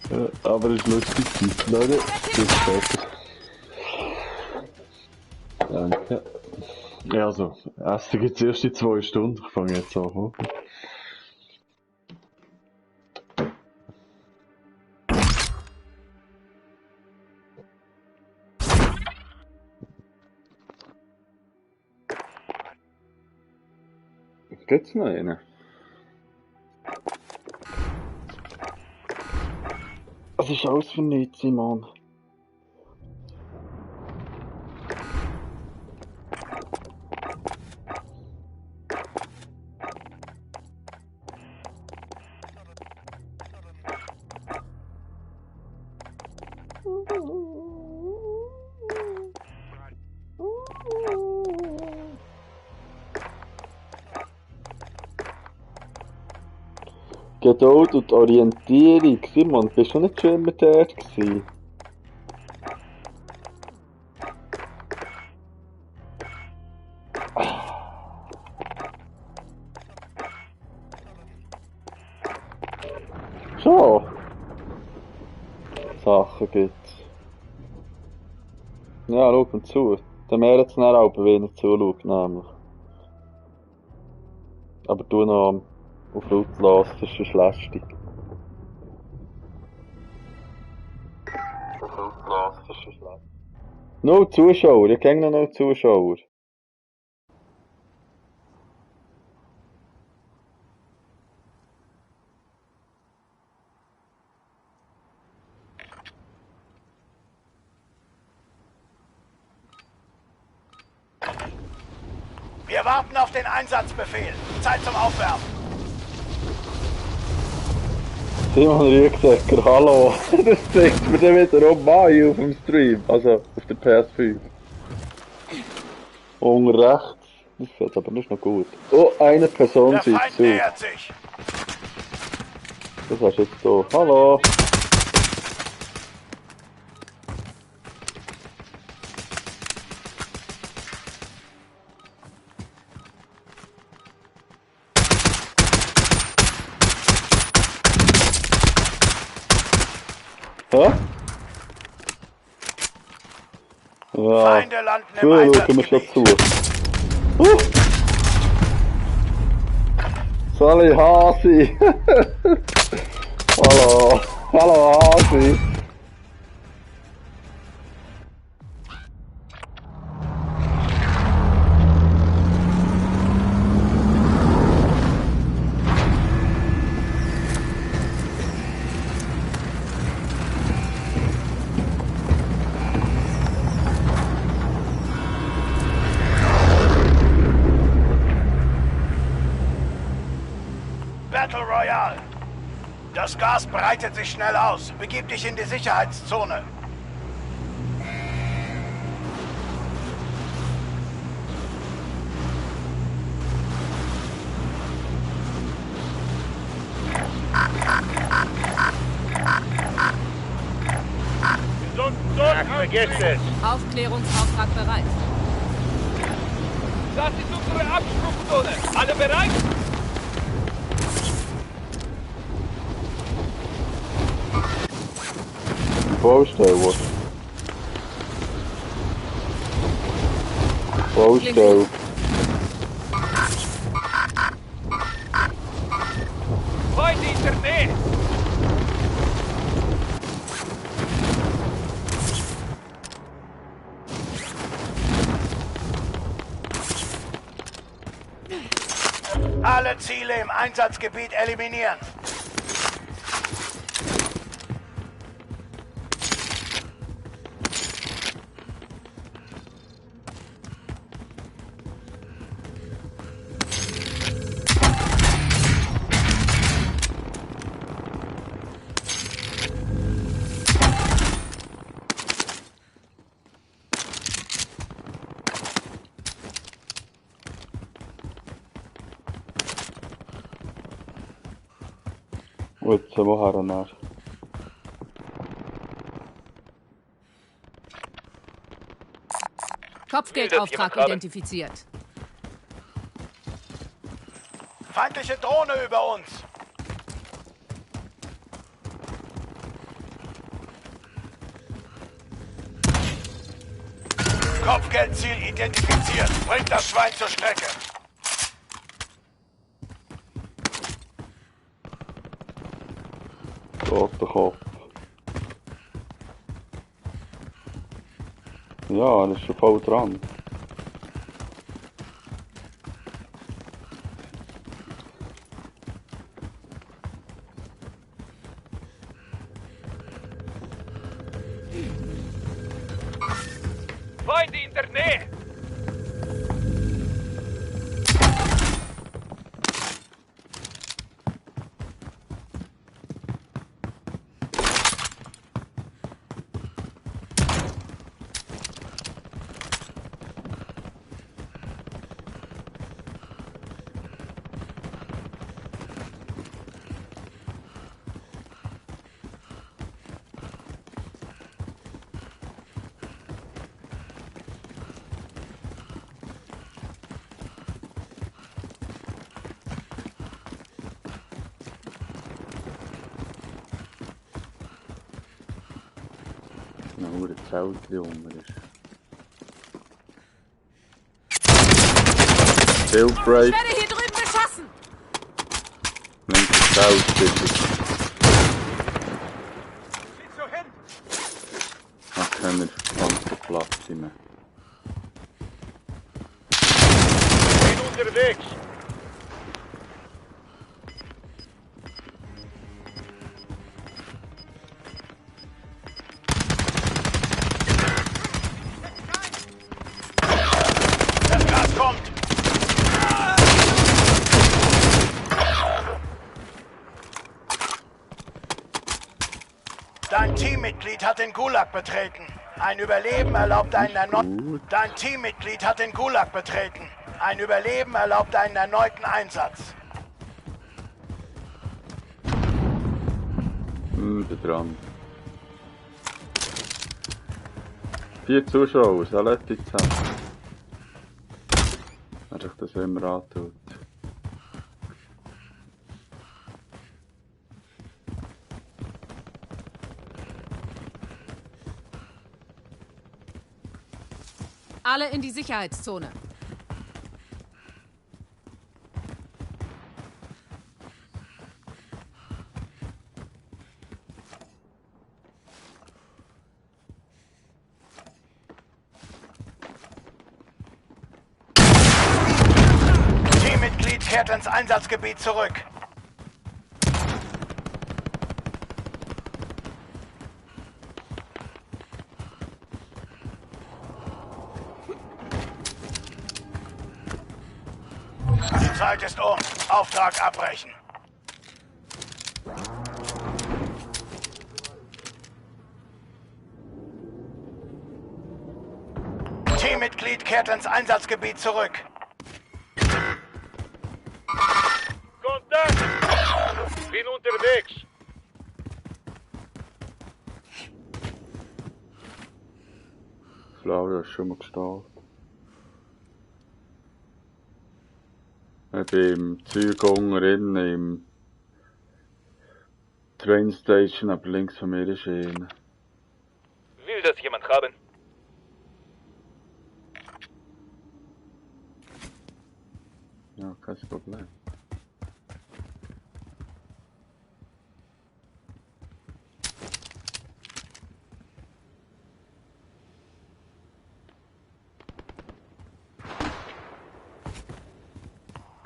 Ja, aber es ist lustig. Leute, bis später. Danke. Ja, also, Essen gibt's erst in 2 Stunden. Ich fange jetzt an. Gibt's noch einen? Was ist alles für nichts, Simon? Geduld und Orientierung. Simon, bist du nicht schon immer dort gewesen? Schon. Sachen gibt's. Ja, schau mir zu. Der Meer hat es dann auch, wenn er zuschaut, nämlich. Aber du noch auf laut los, das ist lästig. Auf laut los, das ist lästig. Null Zuschauer, ich kenne noch 0 Zuschauer. Wir warten auf den Einsatzbefehl. Zeit zum Aufwärmen. Simon Rüegsecker, hallo. Das zeigt mir dann wieder Mai auf dem Stream, also auf der PS5. Und rechts, das fällt aber nicht noch gut. Oh, eine Person Der sieht Feind zu. nähert sich. Das hast du jetzt so. Hallo. Hä? Ja. Feinde landen im So, schauen wir schon Einsatzgebiet. zu. Sally Hasi. Hallo. Hallo Hasi. Battle Royale. Das Gas breitet sich schnell aus. Begib dich in die Sicherheitszone. Vergesst es! Aufklärungsauftrag bereit. Das ist unsere Absprungzone. Alle bereit? Baustelle. Baustelle. Feinde in der Nähe. Alle Ziele im Einsatzgebiet eliminieren. Jetzt woher nach? Kopfgeldauftrag identifiziert. Feindliche Drohne über uns. Kopfgeldziel identifiziert. Bringt das Schwein zur Strecke. Roter Kopf. Ja, er ist schon voll dran. Feinde in der Nähe. Nur ein Zelt rum ist. Ich Hillbreak, werde hier drüben beschossen! linkes Zelt bitte. Ach, keine Panzerplatz mehr. Bin unterwegs! Das Gas kommt. Dein Teammitglied hat den Gulag betreten. Ein Überleben erlaubt einen erneuten... Dein Teammitglied hat den Gulag betreten. Ein Überleben erlaubt einen erneuten Einsatz. Da dran. 4 Zuschauer, so lässt sich zusammen. Wenn sich das immer antut. Alle in die Sicherheitszone. Teammitglied kehrt ins Einsatzgebiet zurück. Die Zeit ist um. Auftrag abbrechen. Armeemitglied kehrt ins Einsatzgebiet zurück. Kontakt! Bin unterwegs. Flavio ist schon mal gestartet. Ich bin im Zeug unten im Train Station, aber links von mir ist einer. Will das jemand haben? Ja, kein Problem.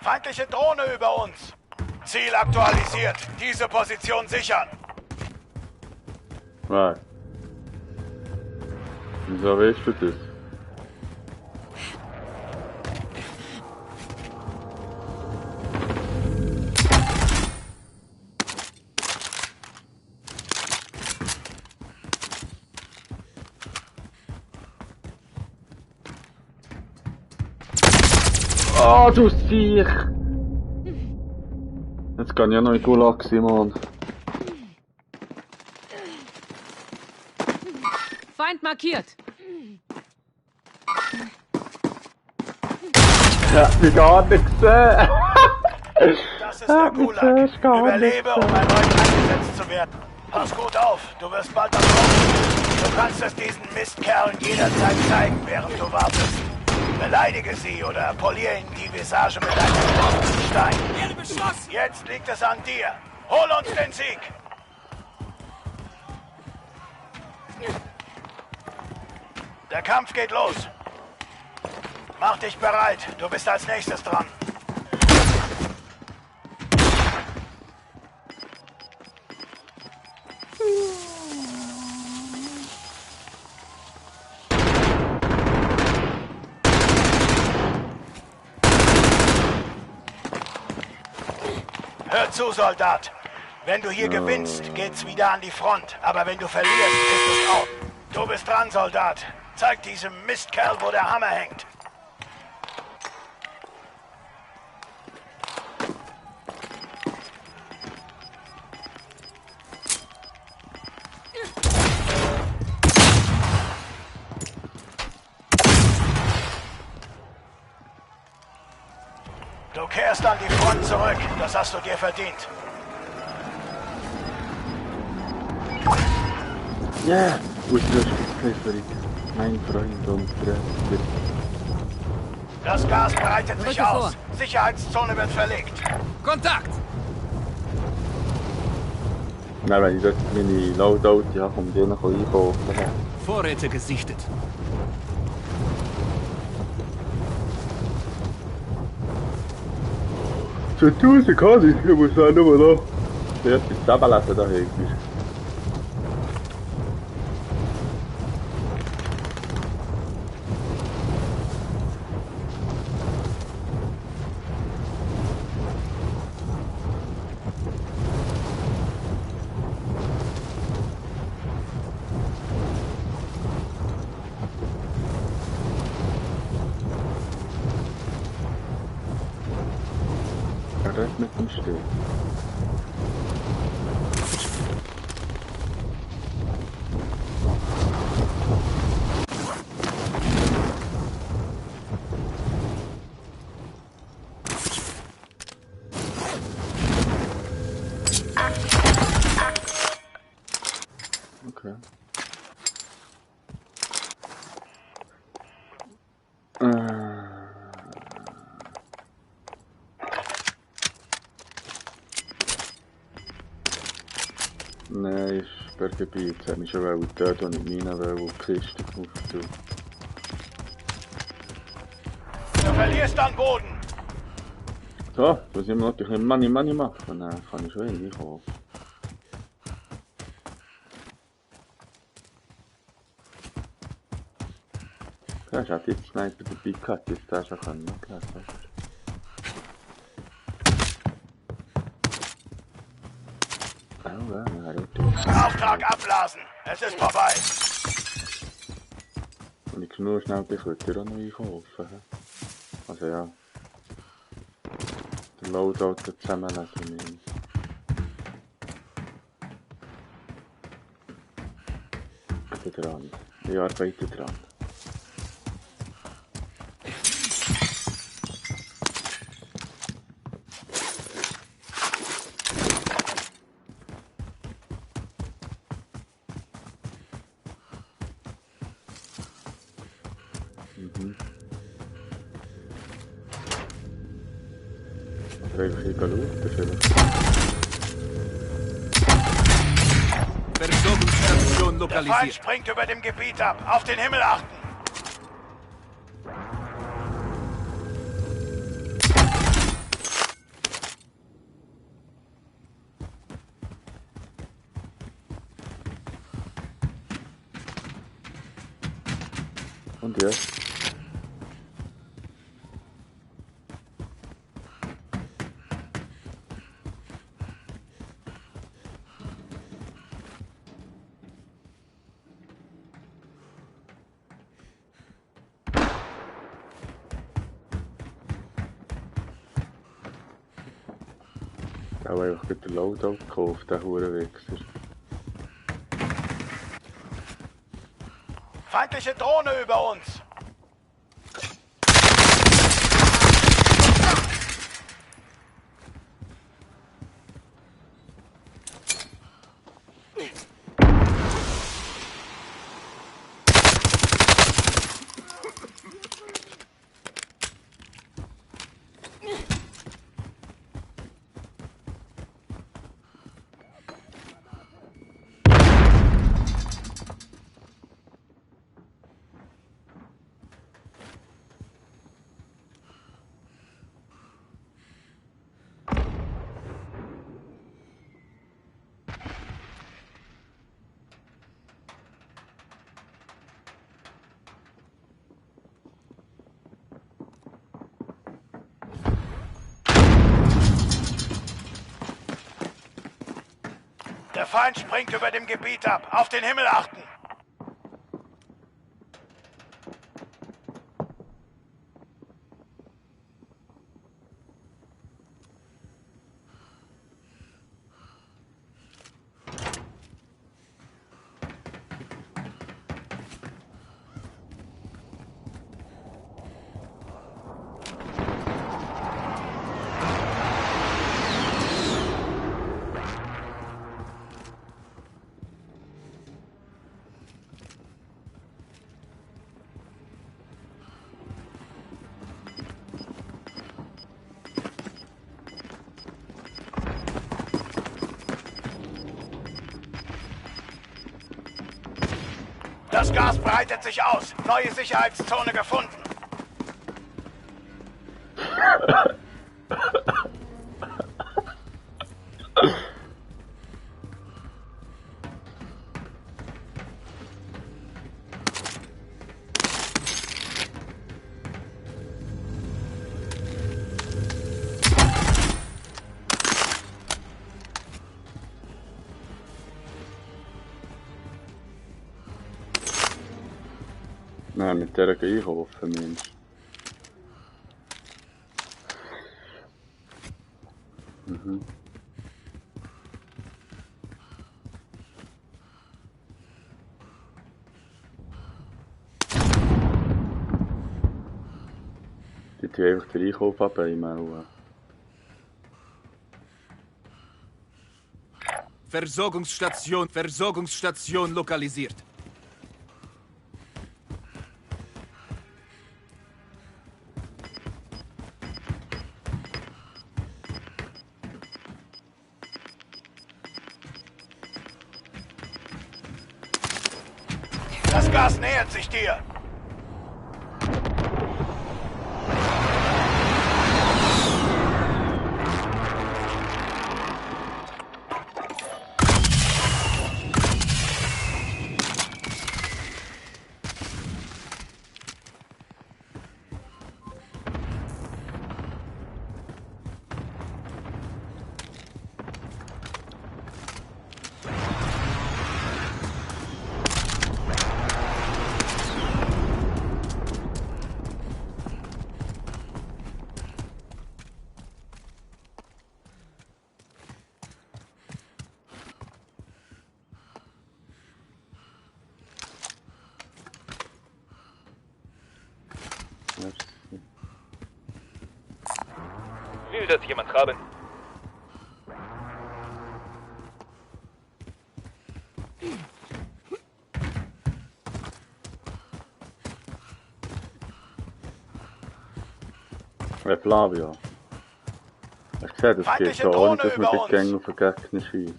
Feindliche Drohne über uns. Ziel aktualisiert. Diese Position sichern. Was? Wieso weißt du das? Oh, du Siech! Jetzt kann ich ja noch in Gulag, Simon. Feind markiert. Ja, ich gar nicht gesehen. Das ist der Gulag. Überlebe, um erneut eingesetzt zu werden. Pass gut auf, du wirst bald am Kopf. Du kannst es diesen Mistkerlen jederzeit zeigen, während du wartest. Beleidige sie oder poliere ihnen die Visage mit einem großen Stein. Jetzt liegt es an dir. Hol uns den Sieg! Der Kampf geht los. Mach dich bereit, du bist als nächstes dran. Hör zu, Soldat. Wenn du hier gewinnst, geht's wieder an die Front. Aber wenn du verlierst, ist es out. Du bist dran, Soldat. Zeig diesem Mistkerl, wo der Hammer hängt. Du kehrst an die Front zurück. Das hast du dir verdient. Ja, Ausrüstungslieferung. Mein Freund und Freund. Das Gas breitet sich Rücke aus. Sicherheitszone wird verlegt. Kontakt! Nein, wenn ich dort meine Loadout habe, kommt die noch einkaufen. Vorräte gesichtet. Für 1000 kann ich muss auch nur noch. Der erste Tabellette da hinten. Recht mit dem Stehen. Okay. Nein, ist Berggebiet. Jetzt hat mich schon dort, wo ich meine will, die Kiste aufzutun. Du verlierst an Boden. So, da sind wir natürlich ein Money machen. Dann kann ich schon reinkommen. Ja, ich hatte jetzt Sniper dabei gehabt, jetzt da schon können. Klar, Auftrag abblasen. Es ist vorbei. Und ich du nur schnell, ich würde dir auch noch einkaufen. He? Also ja. Der Loadout zusammenlegen. Ich bin dran. Ich arbeite dran. Einfach hier schauen, vielleicht. Versorgungsstation Der Feind lokalisiert. springt über dem Gebiet ab. Auf den Himmel achten. Und ja. Ich habe einfach den Loadout gekauft, den Hurenwichser. Feindliche Drohne über uns. Der Feind springt über dem Gebiet ab. Auf den Himmel achten. Das Gas breitet sich aus. Neue Sicherheitszone gefunden. Nein, mit der gehe ich einkaufen, Mensch. Die tun einfach den Einkauf abnehmen. Versorgungsstation lokalisiert. Das Gas nähert sich dir. Will das jemand haben? Flavia. Hast du gesehen, das geht so ohne, dass man die Gänge auf den Gegner schießt.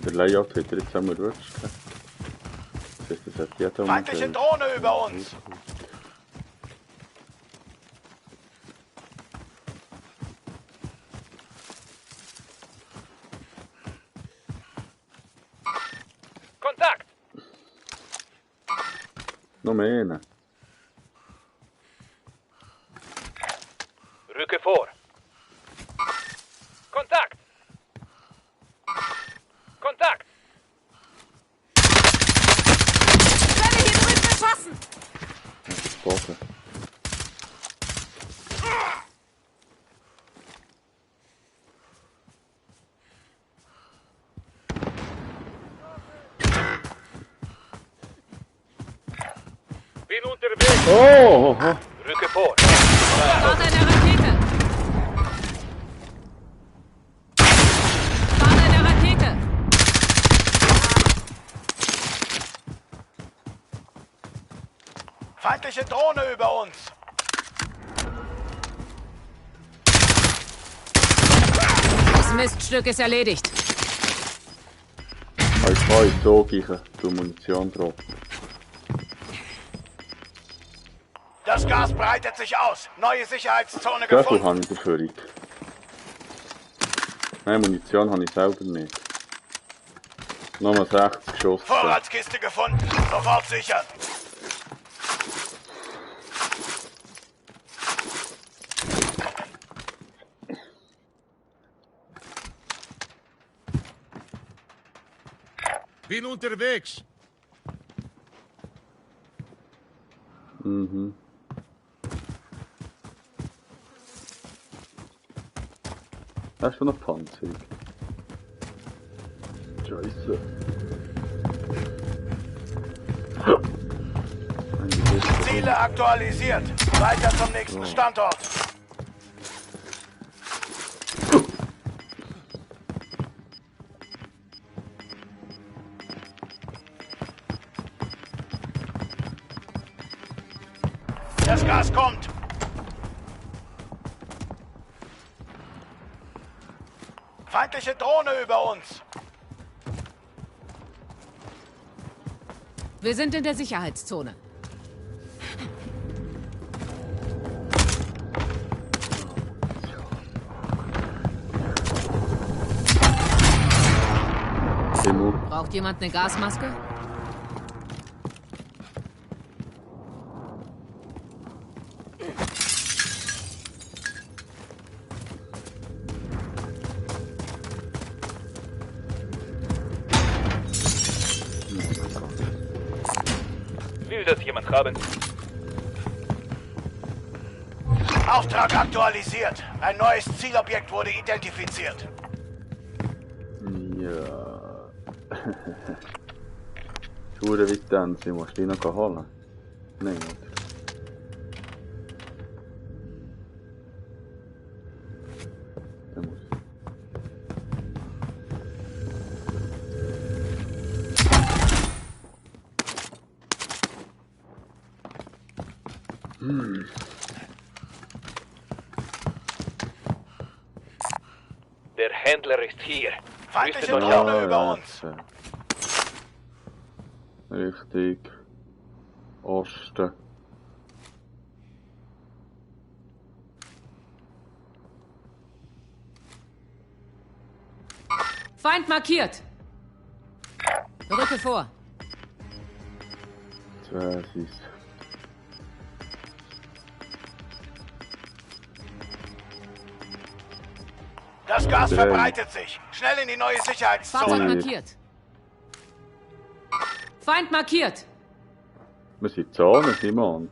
Der Layout hat jetzt einmal rutscht. Das heißt, das hat jeder Feindliche Drohne über uns! Kontakt! Noch mehr einen. Rücke vor! Kontakt! Kontakt! Werde hier drüben beschossen! Bogen. Bin unterwegs. Oh! Rücke vor! Start einer Rakete! Start einer Rakete! Feindliche Drohne über uns! Das Miststück ist erledigt. Ich kann so gehen, du Munition drauf. Das Gas breitet sich aus. Neue Sicherheitszone Wie viel gefunden. habe ich dafür? Nein, Munition habe ich selber nicht. Nochmal 60 Schuss. Vorratskiste gefunden. Sofort sichern. Bin unterwegs. Mhm. Hast du noch Panzer? Scheiße. Ziele aktualisiert. Weiter zum nächsten Standort. Das Gas kommt. Feindliche Drohne über uns. Wir sind in der Sicherheitszone. Braucht jemand eine Gasmaske? Will das jemand haben? Auftrag aktualisiert. Ein neues Zielobjekt wurde identifiziert. Ja. Schuhe wie dann, sie musst du noch holen. Nein, oder? Der muss. Der Händler ist hier. Feindliche Rüstet euch Drohne auf. über uns. Richtig. Osten. Feind markiert! Rücke vor! Das ist. Das Gas verbreitet sich. Schnell in die neue Fahrzeug Sicherheitszone. markiert! Feind markiert! Wir sind in Zone, Simon.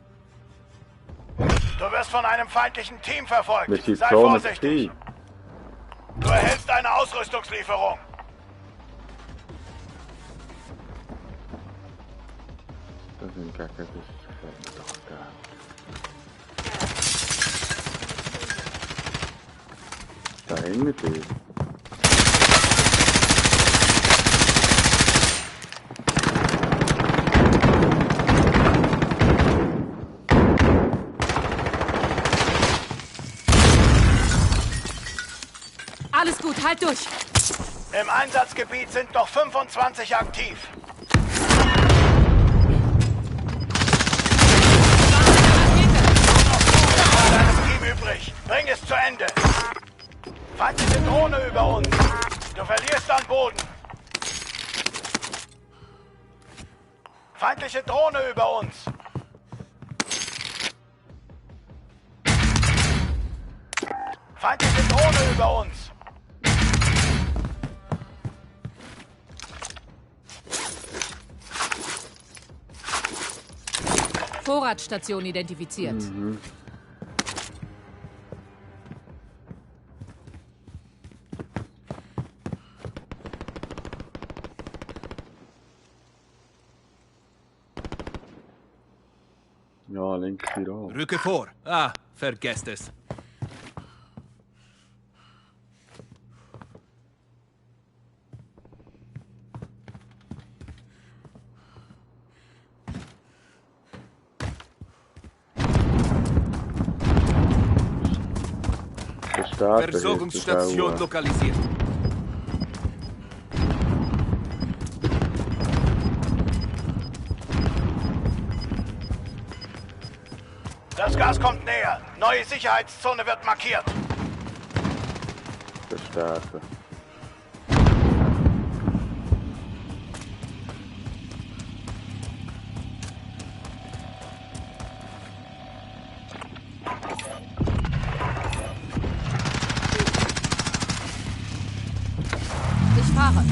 Du wirst von einem feindlichen Team verfolgt. Wir sind Sei Zone vorsichtig. 3. Du erhältst eine Ausrüstungslieferung. Das sind gar keine doch gar. Da hängen wir die. Alles gut, halt durch. Im Einsatzgebiet sind noch 25 aktiv. Noch deinem Team übrig. Bring es zu Ende. Feindliche Drohne über uns. Du verlierst an Boden. Feindliche Drohne über uns. Feindliche Drohne über uns. Vorratsstation identifiziert. Ja, links wieder auch. Rücke vor. Ah, vergesst es. Versorgungsstation lokalisiert. Das Gas kommt näher. Neue Sicherheitszone wird markiert. Verstärken. Ich fahre.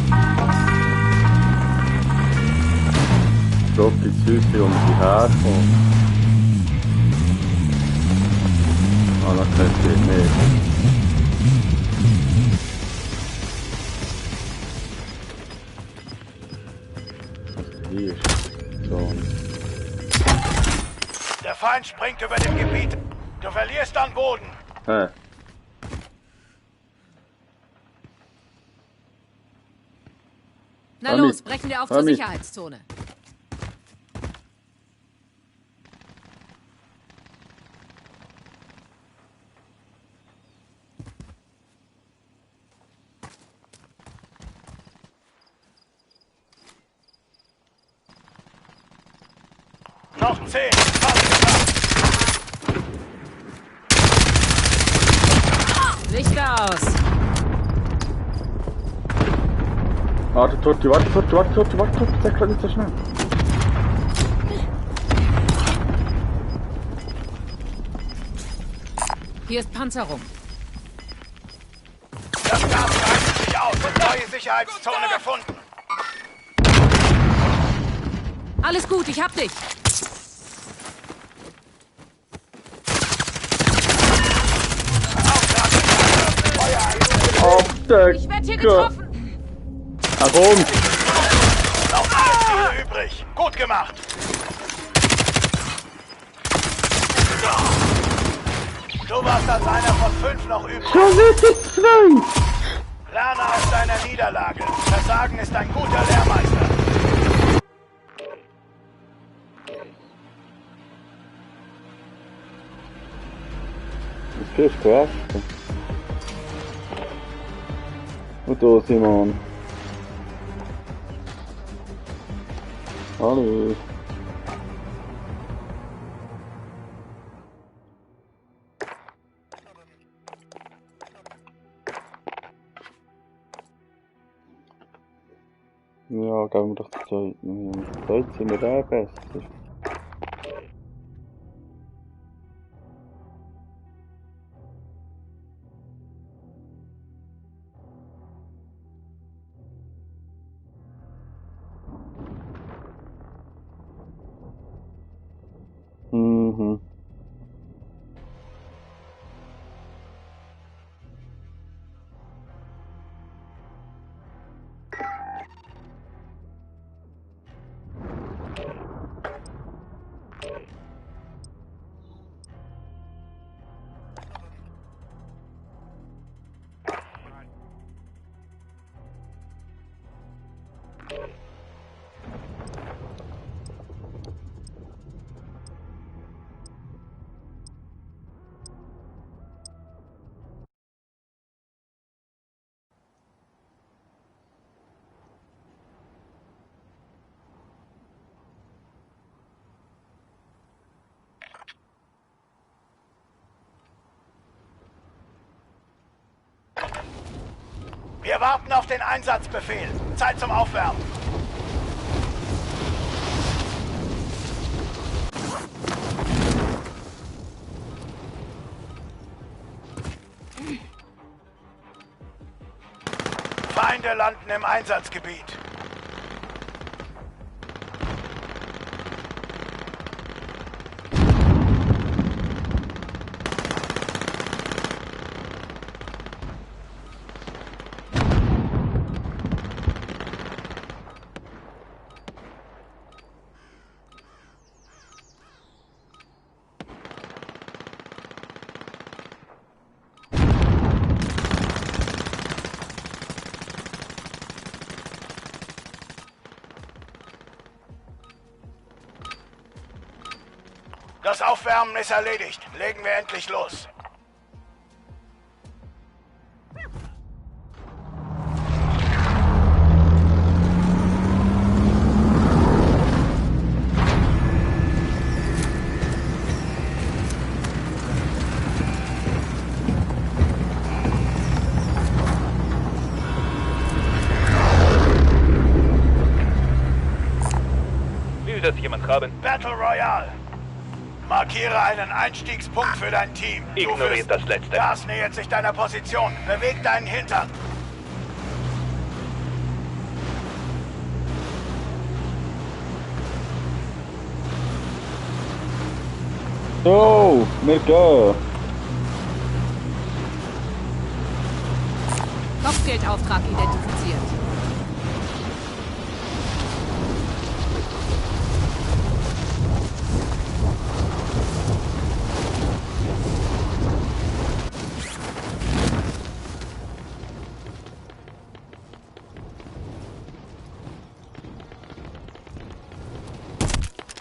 So die Süße um die herkommen. Ah, das könnte ich nicht. Was hier ist so. Der Feind springt über dem Gebiet. Du verlierst an Boden. Hä? Na Mami. los, brechen wir auf zur Mami. Sicherheitszone. Noch 10. Fast geschafft. Lichter aus. Warte, Torti, sag grad nicht so schnell. Hier ist Panzerung. Das Gas breitet sich aus. Neue Sicherheitszone gefunden. Alles gut, ich hab dich. Auf der Ich werde hier getroffen. Warum? Noch alle Ziele übrig. Gut gemacht. Du warst als einer von 5 noch übrig. Lerne aus deiner Niederlage. Versagen ist ein guter Lehrmeister. Das ist krass. Und da Simon. Hallo. Ja, geben wir doch die Zeit. Heute sind wir da besser. Mhm. Wir warten auf den Einsatzbefehl. Zeit zum Aufwärmen. Feinde landen im Einsatzgebiet. Das Aufwärmen ist erledigt. Legen wir endlich los. Will das jemand haben? Battle Royale. Markiere einen Einstiegspunkt für dein Team. Ignoriert das Letzte. Gas nähert sich deiner Position. Beweg deinen Hintern. So, wir gehen. Kopfgeldauftrag identifiziert.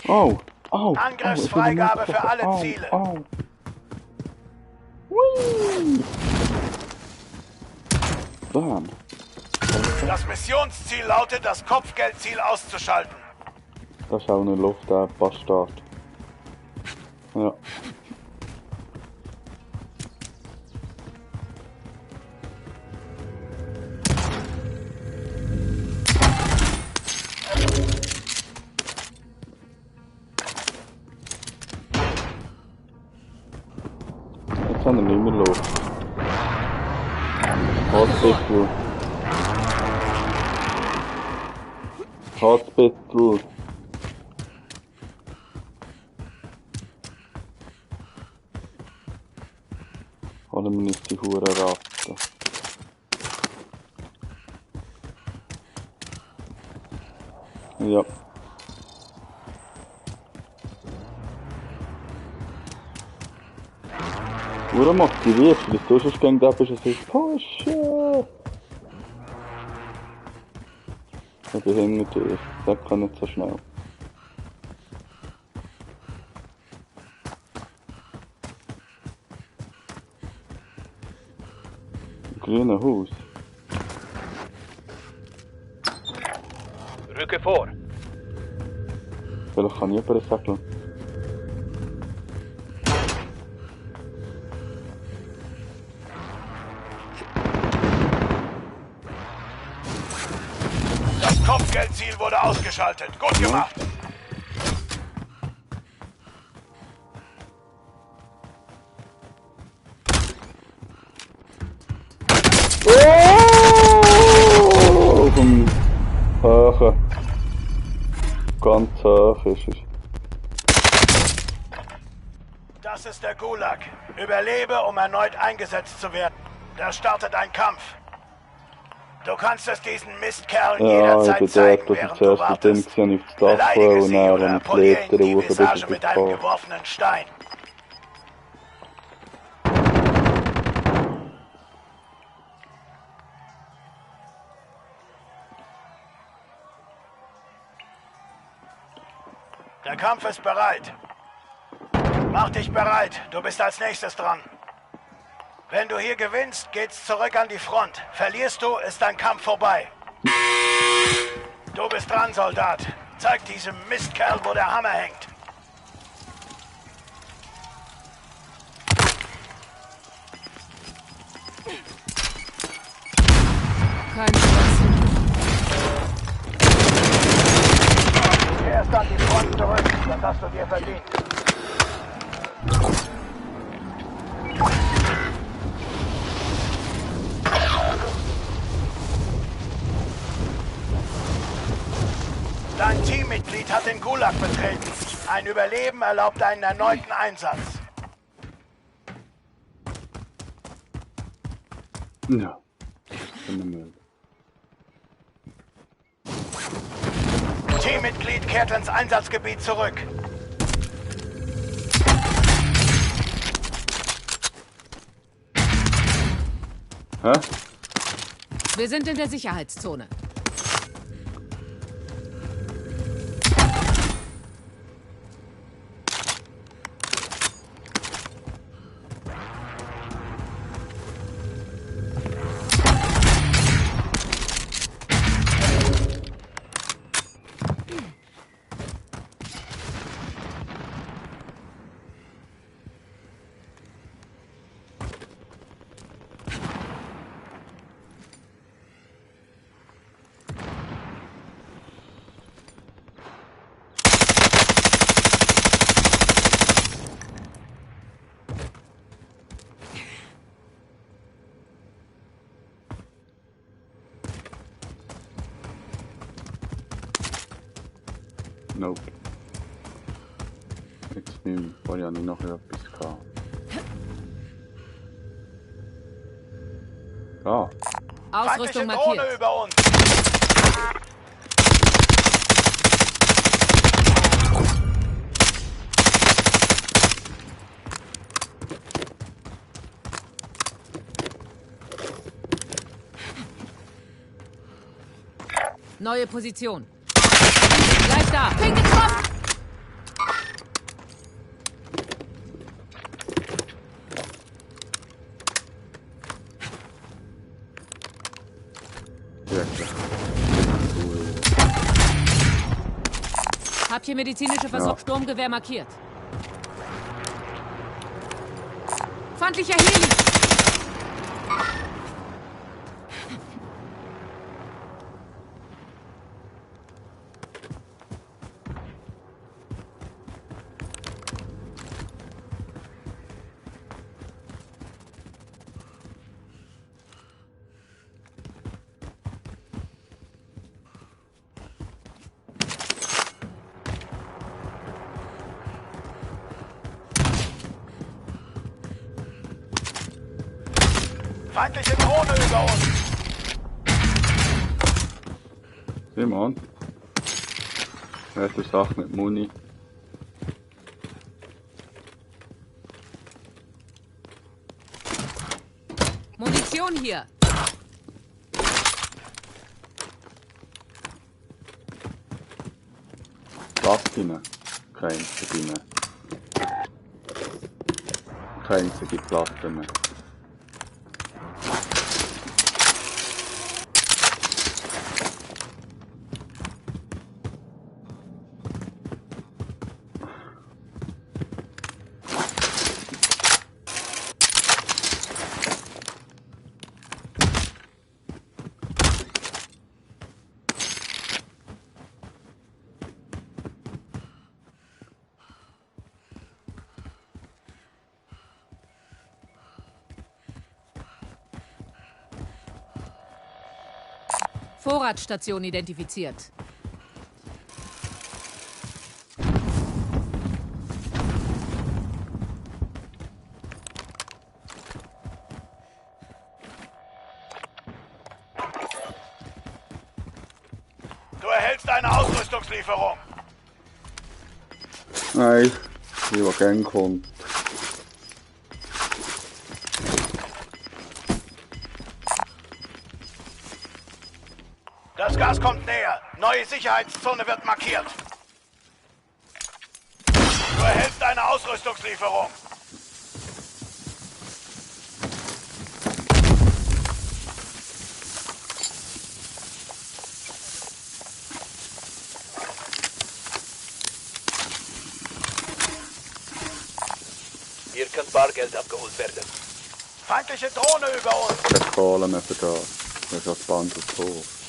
Oh, oh. Angriffsfreigabe für alle Ziele. Oh. Hui. Bam. Das Missionsziel lautet, das Kopfgeldziel auszuschalten. Da ist auch eine Luft, der Bastard. Ja. Jetzt haben wir nicht mehr Luft. Hospital. Hospital. Holen wir nicht die Hure Ratte. Ja. Hure motiviert, wie du sonst gegen den bist, es ist pushen. Ich bin hinter dir, das kann nicht so schnell. Grüne Haus. Rücke vor. Vielleicht kann ich jemand sagen. Das Kopfgeldziel wurde ausgeschaltet. Gut gemacht. Oh, auf dem Höhe. Ganz hoch ist es. Das ist der Gulag. Überlebe, um erneut eingesetzt zu werden. Da startet ein Kampf. Du kannst es diesen Mistkerlen Ja, ich jederzeit bin zeigen, dort, dass ich während du zuerst das Ding wartest. gesehen habe, auf das Dach Beleidige und sie dann, oder wenn ich poliere ihnen Leiter die hoch bin, Visage bis ich mit einem komme. geworfenen Stein. Der Kampf ist bereit. Mach dich bereit, du bist als nächstes dran. Wenn du hier gewinnst, geht's zurück an die Front. Verlierst du, ist dein Kampf vorbei. Du bist dran, Soldat. Zeig diesem Mistkerl, wo der Hammer hängt. Kein Spaß. Erst an die Front zurück, das hast du dir verdient. Dein Teammitglied hat den Gulag betreten. Ein Überleben erlaubt einen erneuten Einsatz. Ja. Phänomenal. Teammitglied kehrt ins Einsatzgebiet zurück. Hä? Wir sind in der Sicherheitszone. Nope. Jetzt nicht mehr. Vorher habe ich noch etwas gehabt. Ah, Ausrüstung Feindliche Drohne markiert. über uns. Neue Position. Gleich da. Bin getroffen. wirklich. Hab hier medizinische Versorgung. Ja. Sturmgewehr markiert. Feindlicher Heli. Feindliche Drohne über uns. Simon. Wer hat die Sache mit Muni? Munition hier. Plattine. Keine einzige mehr. Keine einzige Platte mehr. Vorratsstation identifiziert. Du erhältst eine Ausrüstungslieferung. Nein, die, die gerne kommt. Das Gas kommt näher. Neue Sicherheitszone wird markiert. Du erhältst eine Ausrüstungslieferung. Hier kann Bargeld abgeholt werden. Feindliche Drohne über uns. Ich zahle mir für das. Das ist das Band auf Hof.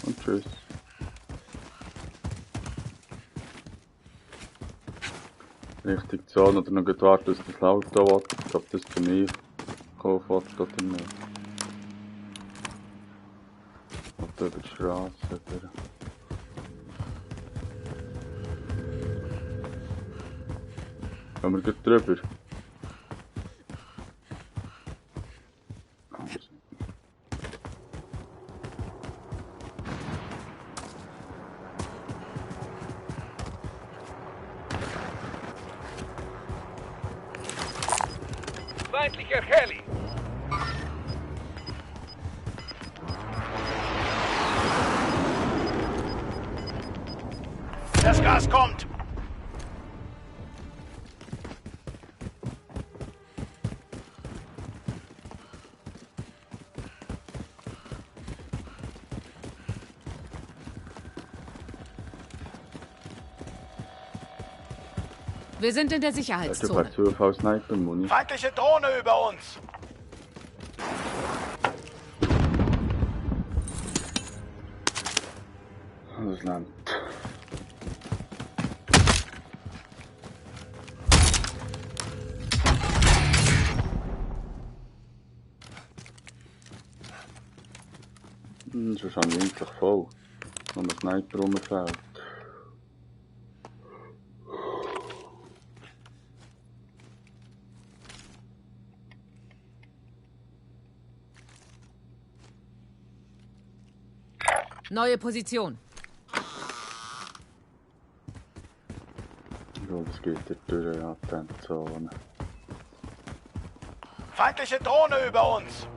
Und tschüss. Richtig Zahn oder noch gewartet, dass das Auto wartet, ob das zu mir kaufen wartet oder nicht. Oder über die Straße oder... Gehen wir gleich drüber? Feindlicher Heli! Das Gas kommt! Wir sind in der Du Sicherheitszone. hast Zufall Sniper, Muni. Feindliche Drohne über uns! Das Land. Das ist schon winzig voll. Und der Sniper rumfällt. Neue Position. Ja, das geht dort durch, ja, die Zone. Feindliche Drohne über uns!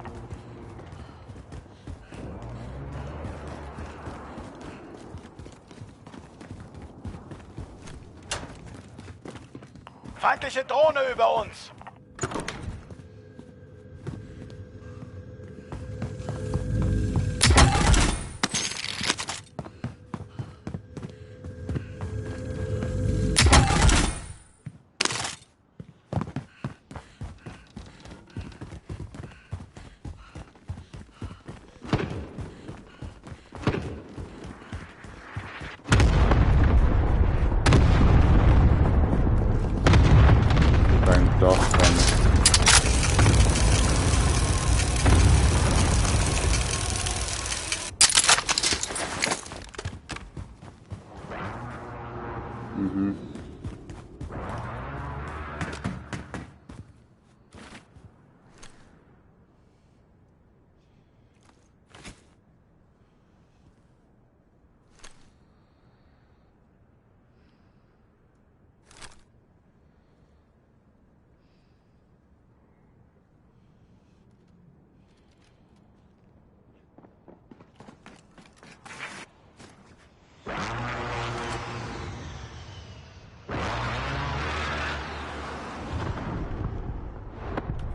Feindliche Drohne über uns! Beim Dach dann.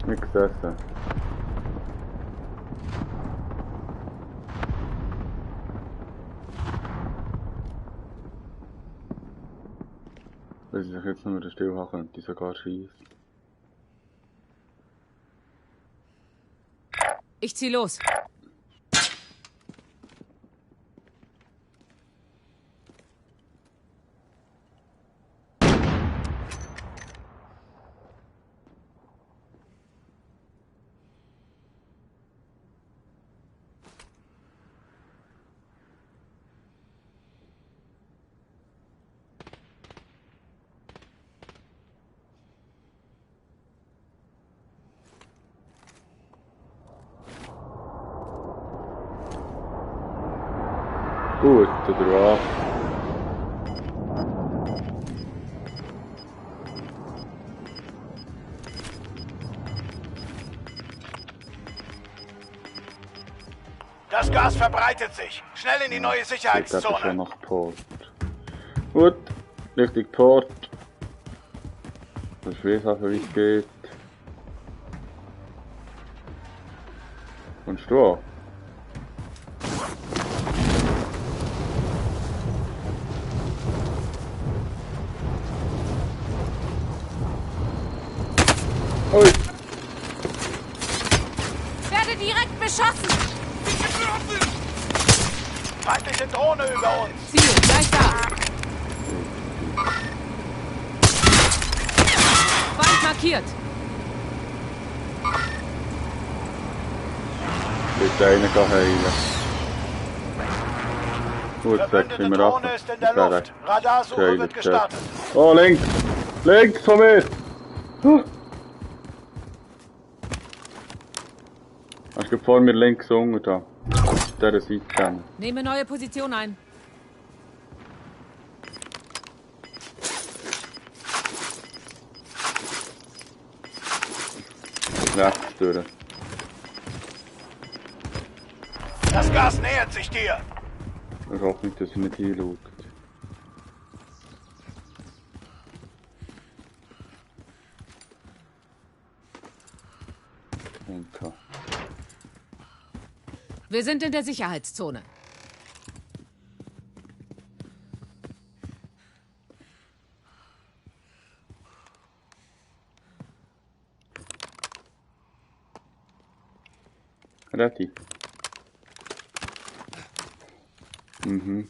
Nicht gesessen. Wenn ich sich jetzt noch wieder still habe, könnte ich sogar schießen. Ich zieh los. Gut, oder was? Das Gas verbreitet sich. Schnell in die neue Geht einfach schon Sicherheitszone. nach Port. Gut, richtig Port. Ich weiß auch, wie es geht. Kommst du an? Drohne über uns. Ziel, gleich da. Feind markiert. Bitte einen heilen. Gut, sag wie Verbündete wir Drohne ab. ist in der Luft. Radarsuche wird gestartet. Oh, links! Links von mir! Hast du vor mir links unten da? Auf dieser Seite dann. Nehme neue Position ein. Rechts durch. Das Gas nähert sich dir. Ich hoffe nicht, dass er nicht hinschaut. Okay. Wir sind in der Sicherheitszone. Ready. Mhm.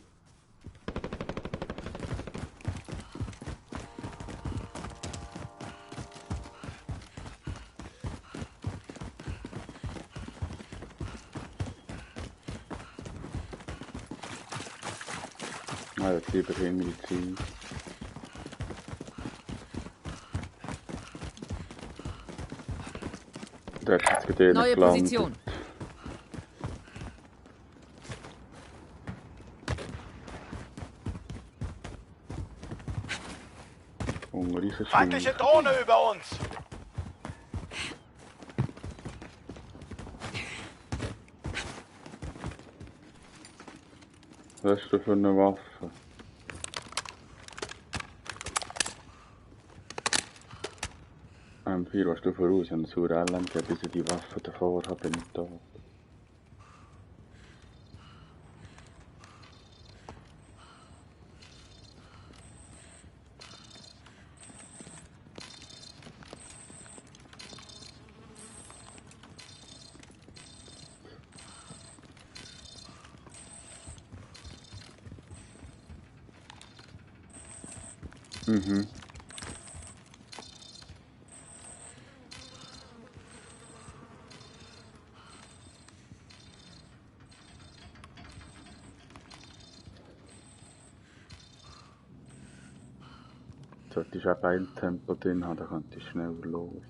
Ah, jetzt lieber Himmel ziehen. Der hat jetzt gerade Neue gelandet. Position. Hungrige Feindliche Drohne über uns. Was ist das für eine Waffe? M4, was du voraus? Ich habe eine saure LMG, bis ich die Waffe davor habe, bin ich tot. Mhm. Solltest du auch Beiltempo drin haben, dann könntest du schneller los.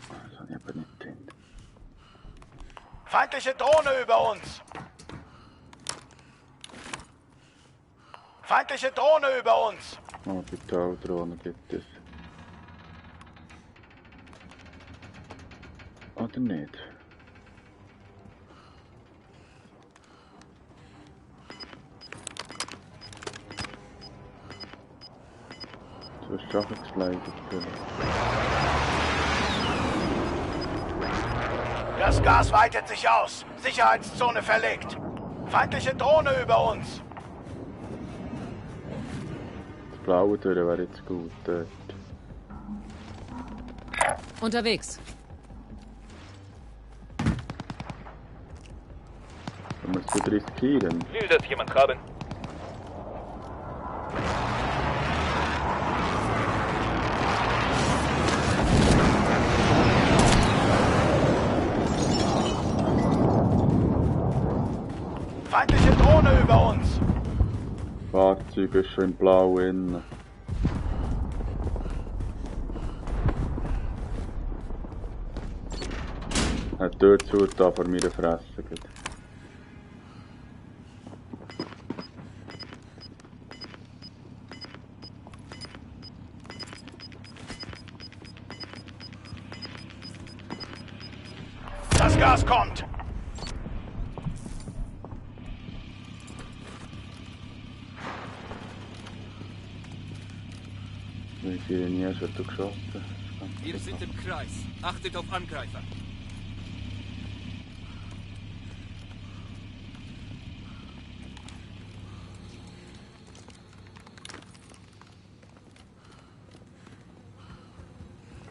Das habe ich aber nicht drin. Feindliche Drohne über uns. Feindliche Drohne über uns. Oh, die Taudrohne gibt es. Oder nicht? So ist schon geslidet. Das Gas weitet sich aus. Sicherheitszone verlegt. Feindliche Drohne über uns. Das blaue Tür wäre jetzt gut dort. Unterwegs. Wenn wir es gut riskieren. Will das jemand haben? Feindliche Drohne über uns. Fahrzeug ist schon in blau innen. Hat dort zu da vor meiner Fresse. Das Gas kommt. Wie viele nie hast du geschossen? Wir sind im Kreis. Achtet auf Angreifer.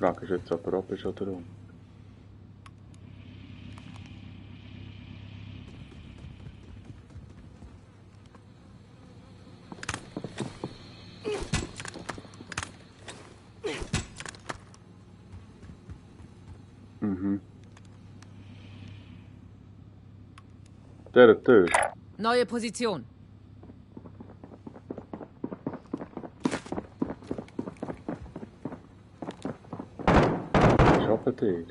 Frage ist jetzt, ob er oben ist oder unten. Mhm. Der Tür. Neue Position. Ist oben der.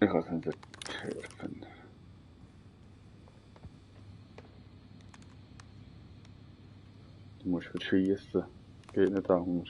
Ich kann es nicht schärfen. Du musst verschießen. Geht nicht anders.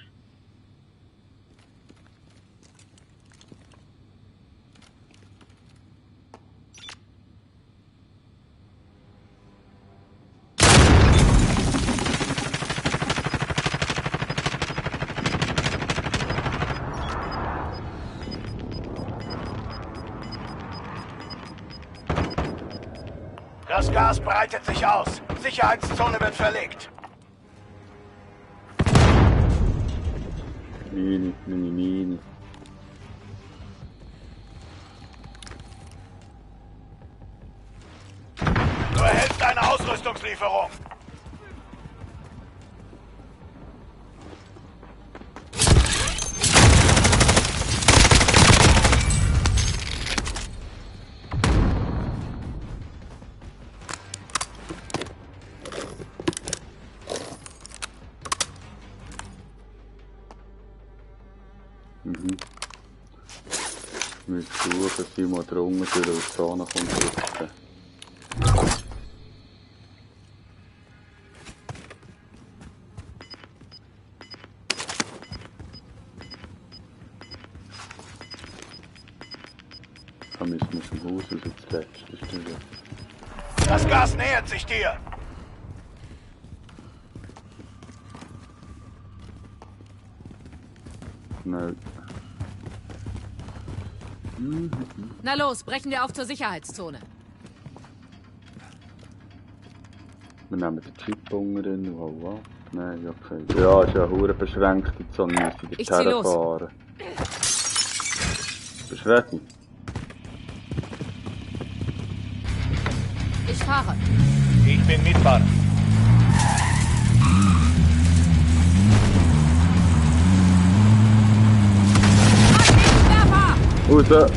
Das Gas breitet sich aus. Sicherheitszone wird verlegt. Mini. Du erhältst eine Ausrüstungslieferung. Mhm. Wir müssen schauen, dass sie mal drunter durch die Zone kommt. Da müssen wir zum Haus raus, das letzte Stück. Das Gas nähert sich dir. Nein. Na los, brechen wir auf zur Sicherheitszone. Wir nehmen den Chip unten drin. Wow. Nein, okay. Ja, ist ja eine beschränkte Zone, wir müssen Ich zieh los. fahren. Bist du ready? Ich fahre. Ich bin Mitfahrer. Raus!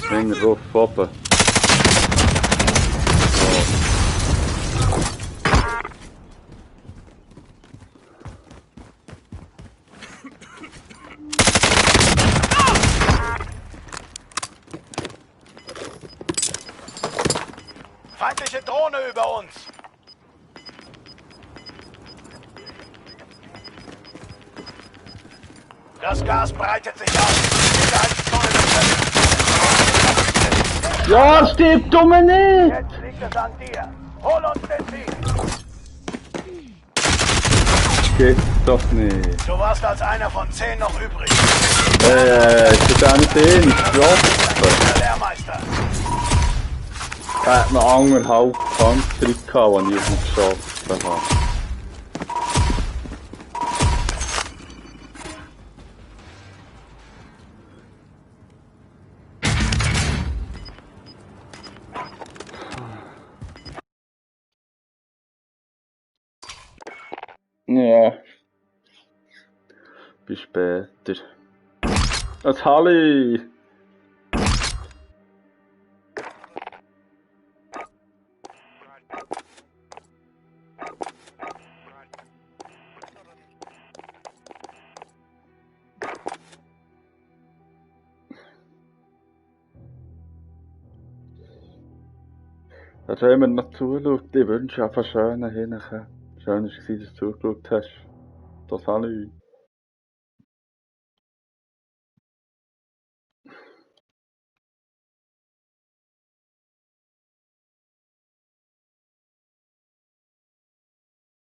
Finger drauf, oben. Feindliche Drohne über uns. Das Gas breitet sich aus. Sicherheitszone wird verlegt. Ja, stirb dumme nicht! Jetzt liegt es an dir. Hol uns den Sieg. Geht doch nicht. Du warst als einer von 10 noch übrig. Ist das nicht den? Der Lehrmeister. Er hat noch anderthalb Panzer gehabt, die ich nicht geschafft habe. Ja. Bis später. Das Halli! Dass jemand noch zuschaut, ich wünsche einfach schönen Hinchen. Schön war, dass du zugeschaut hast. Das Halli.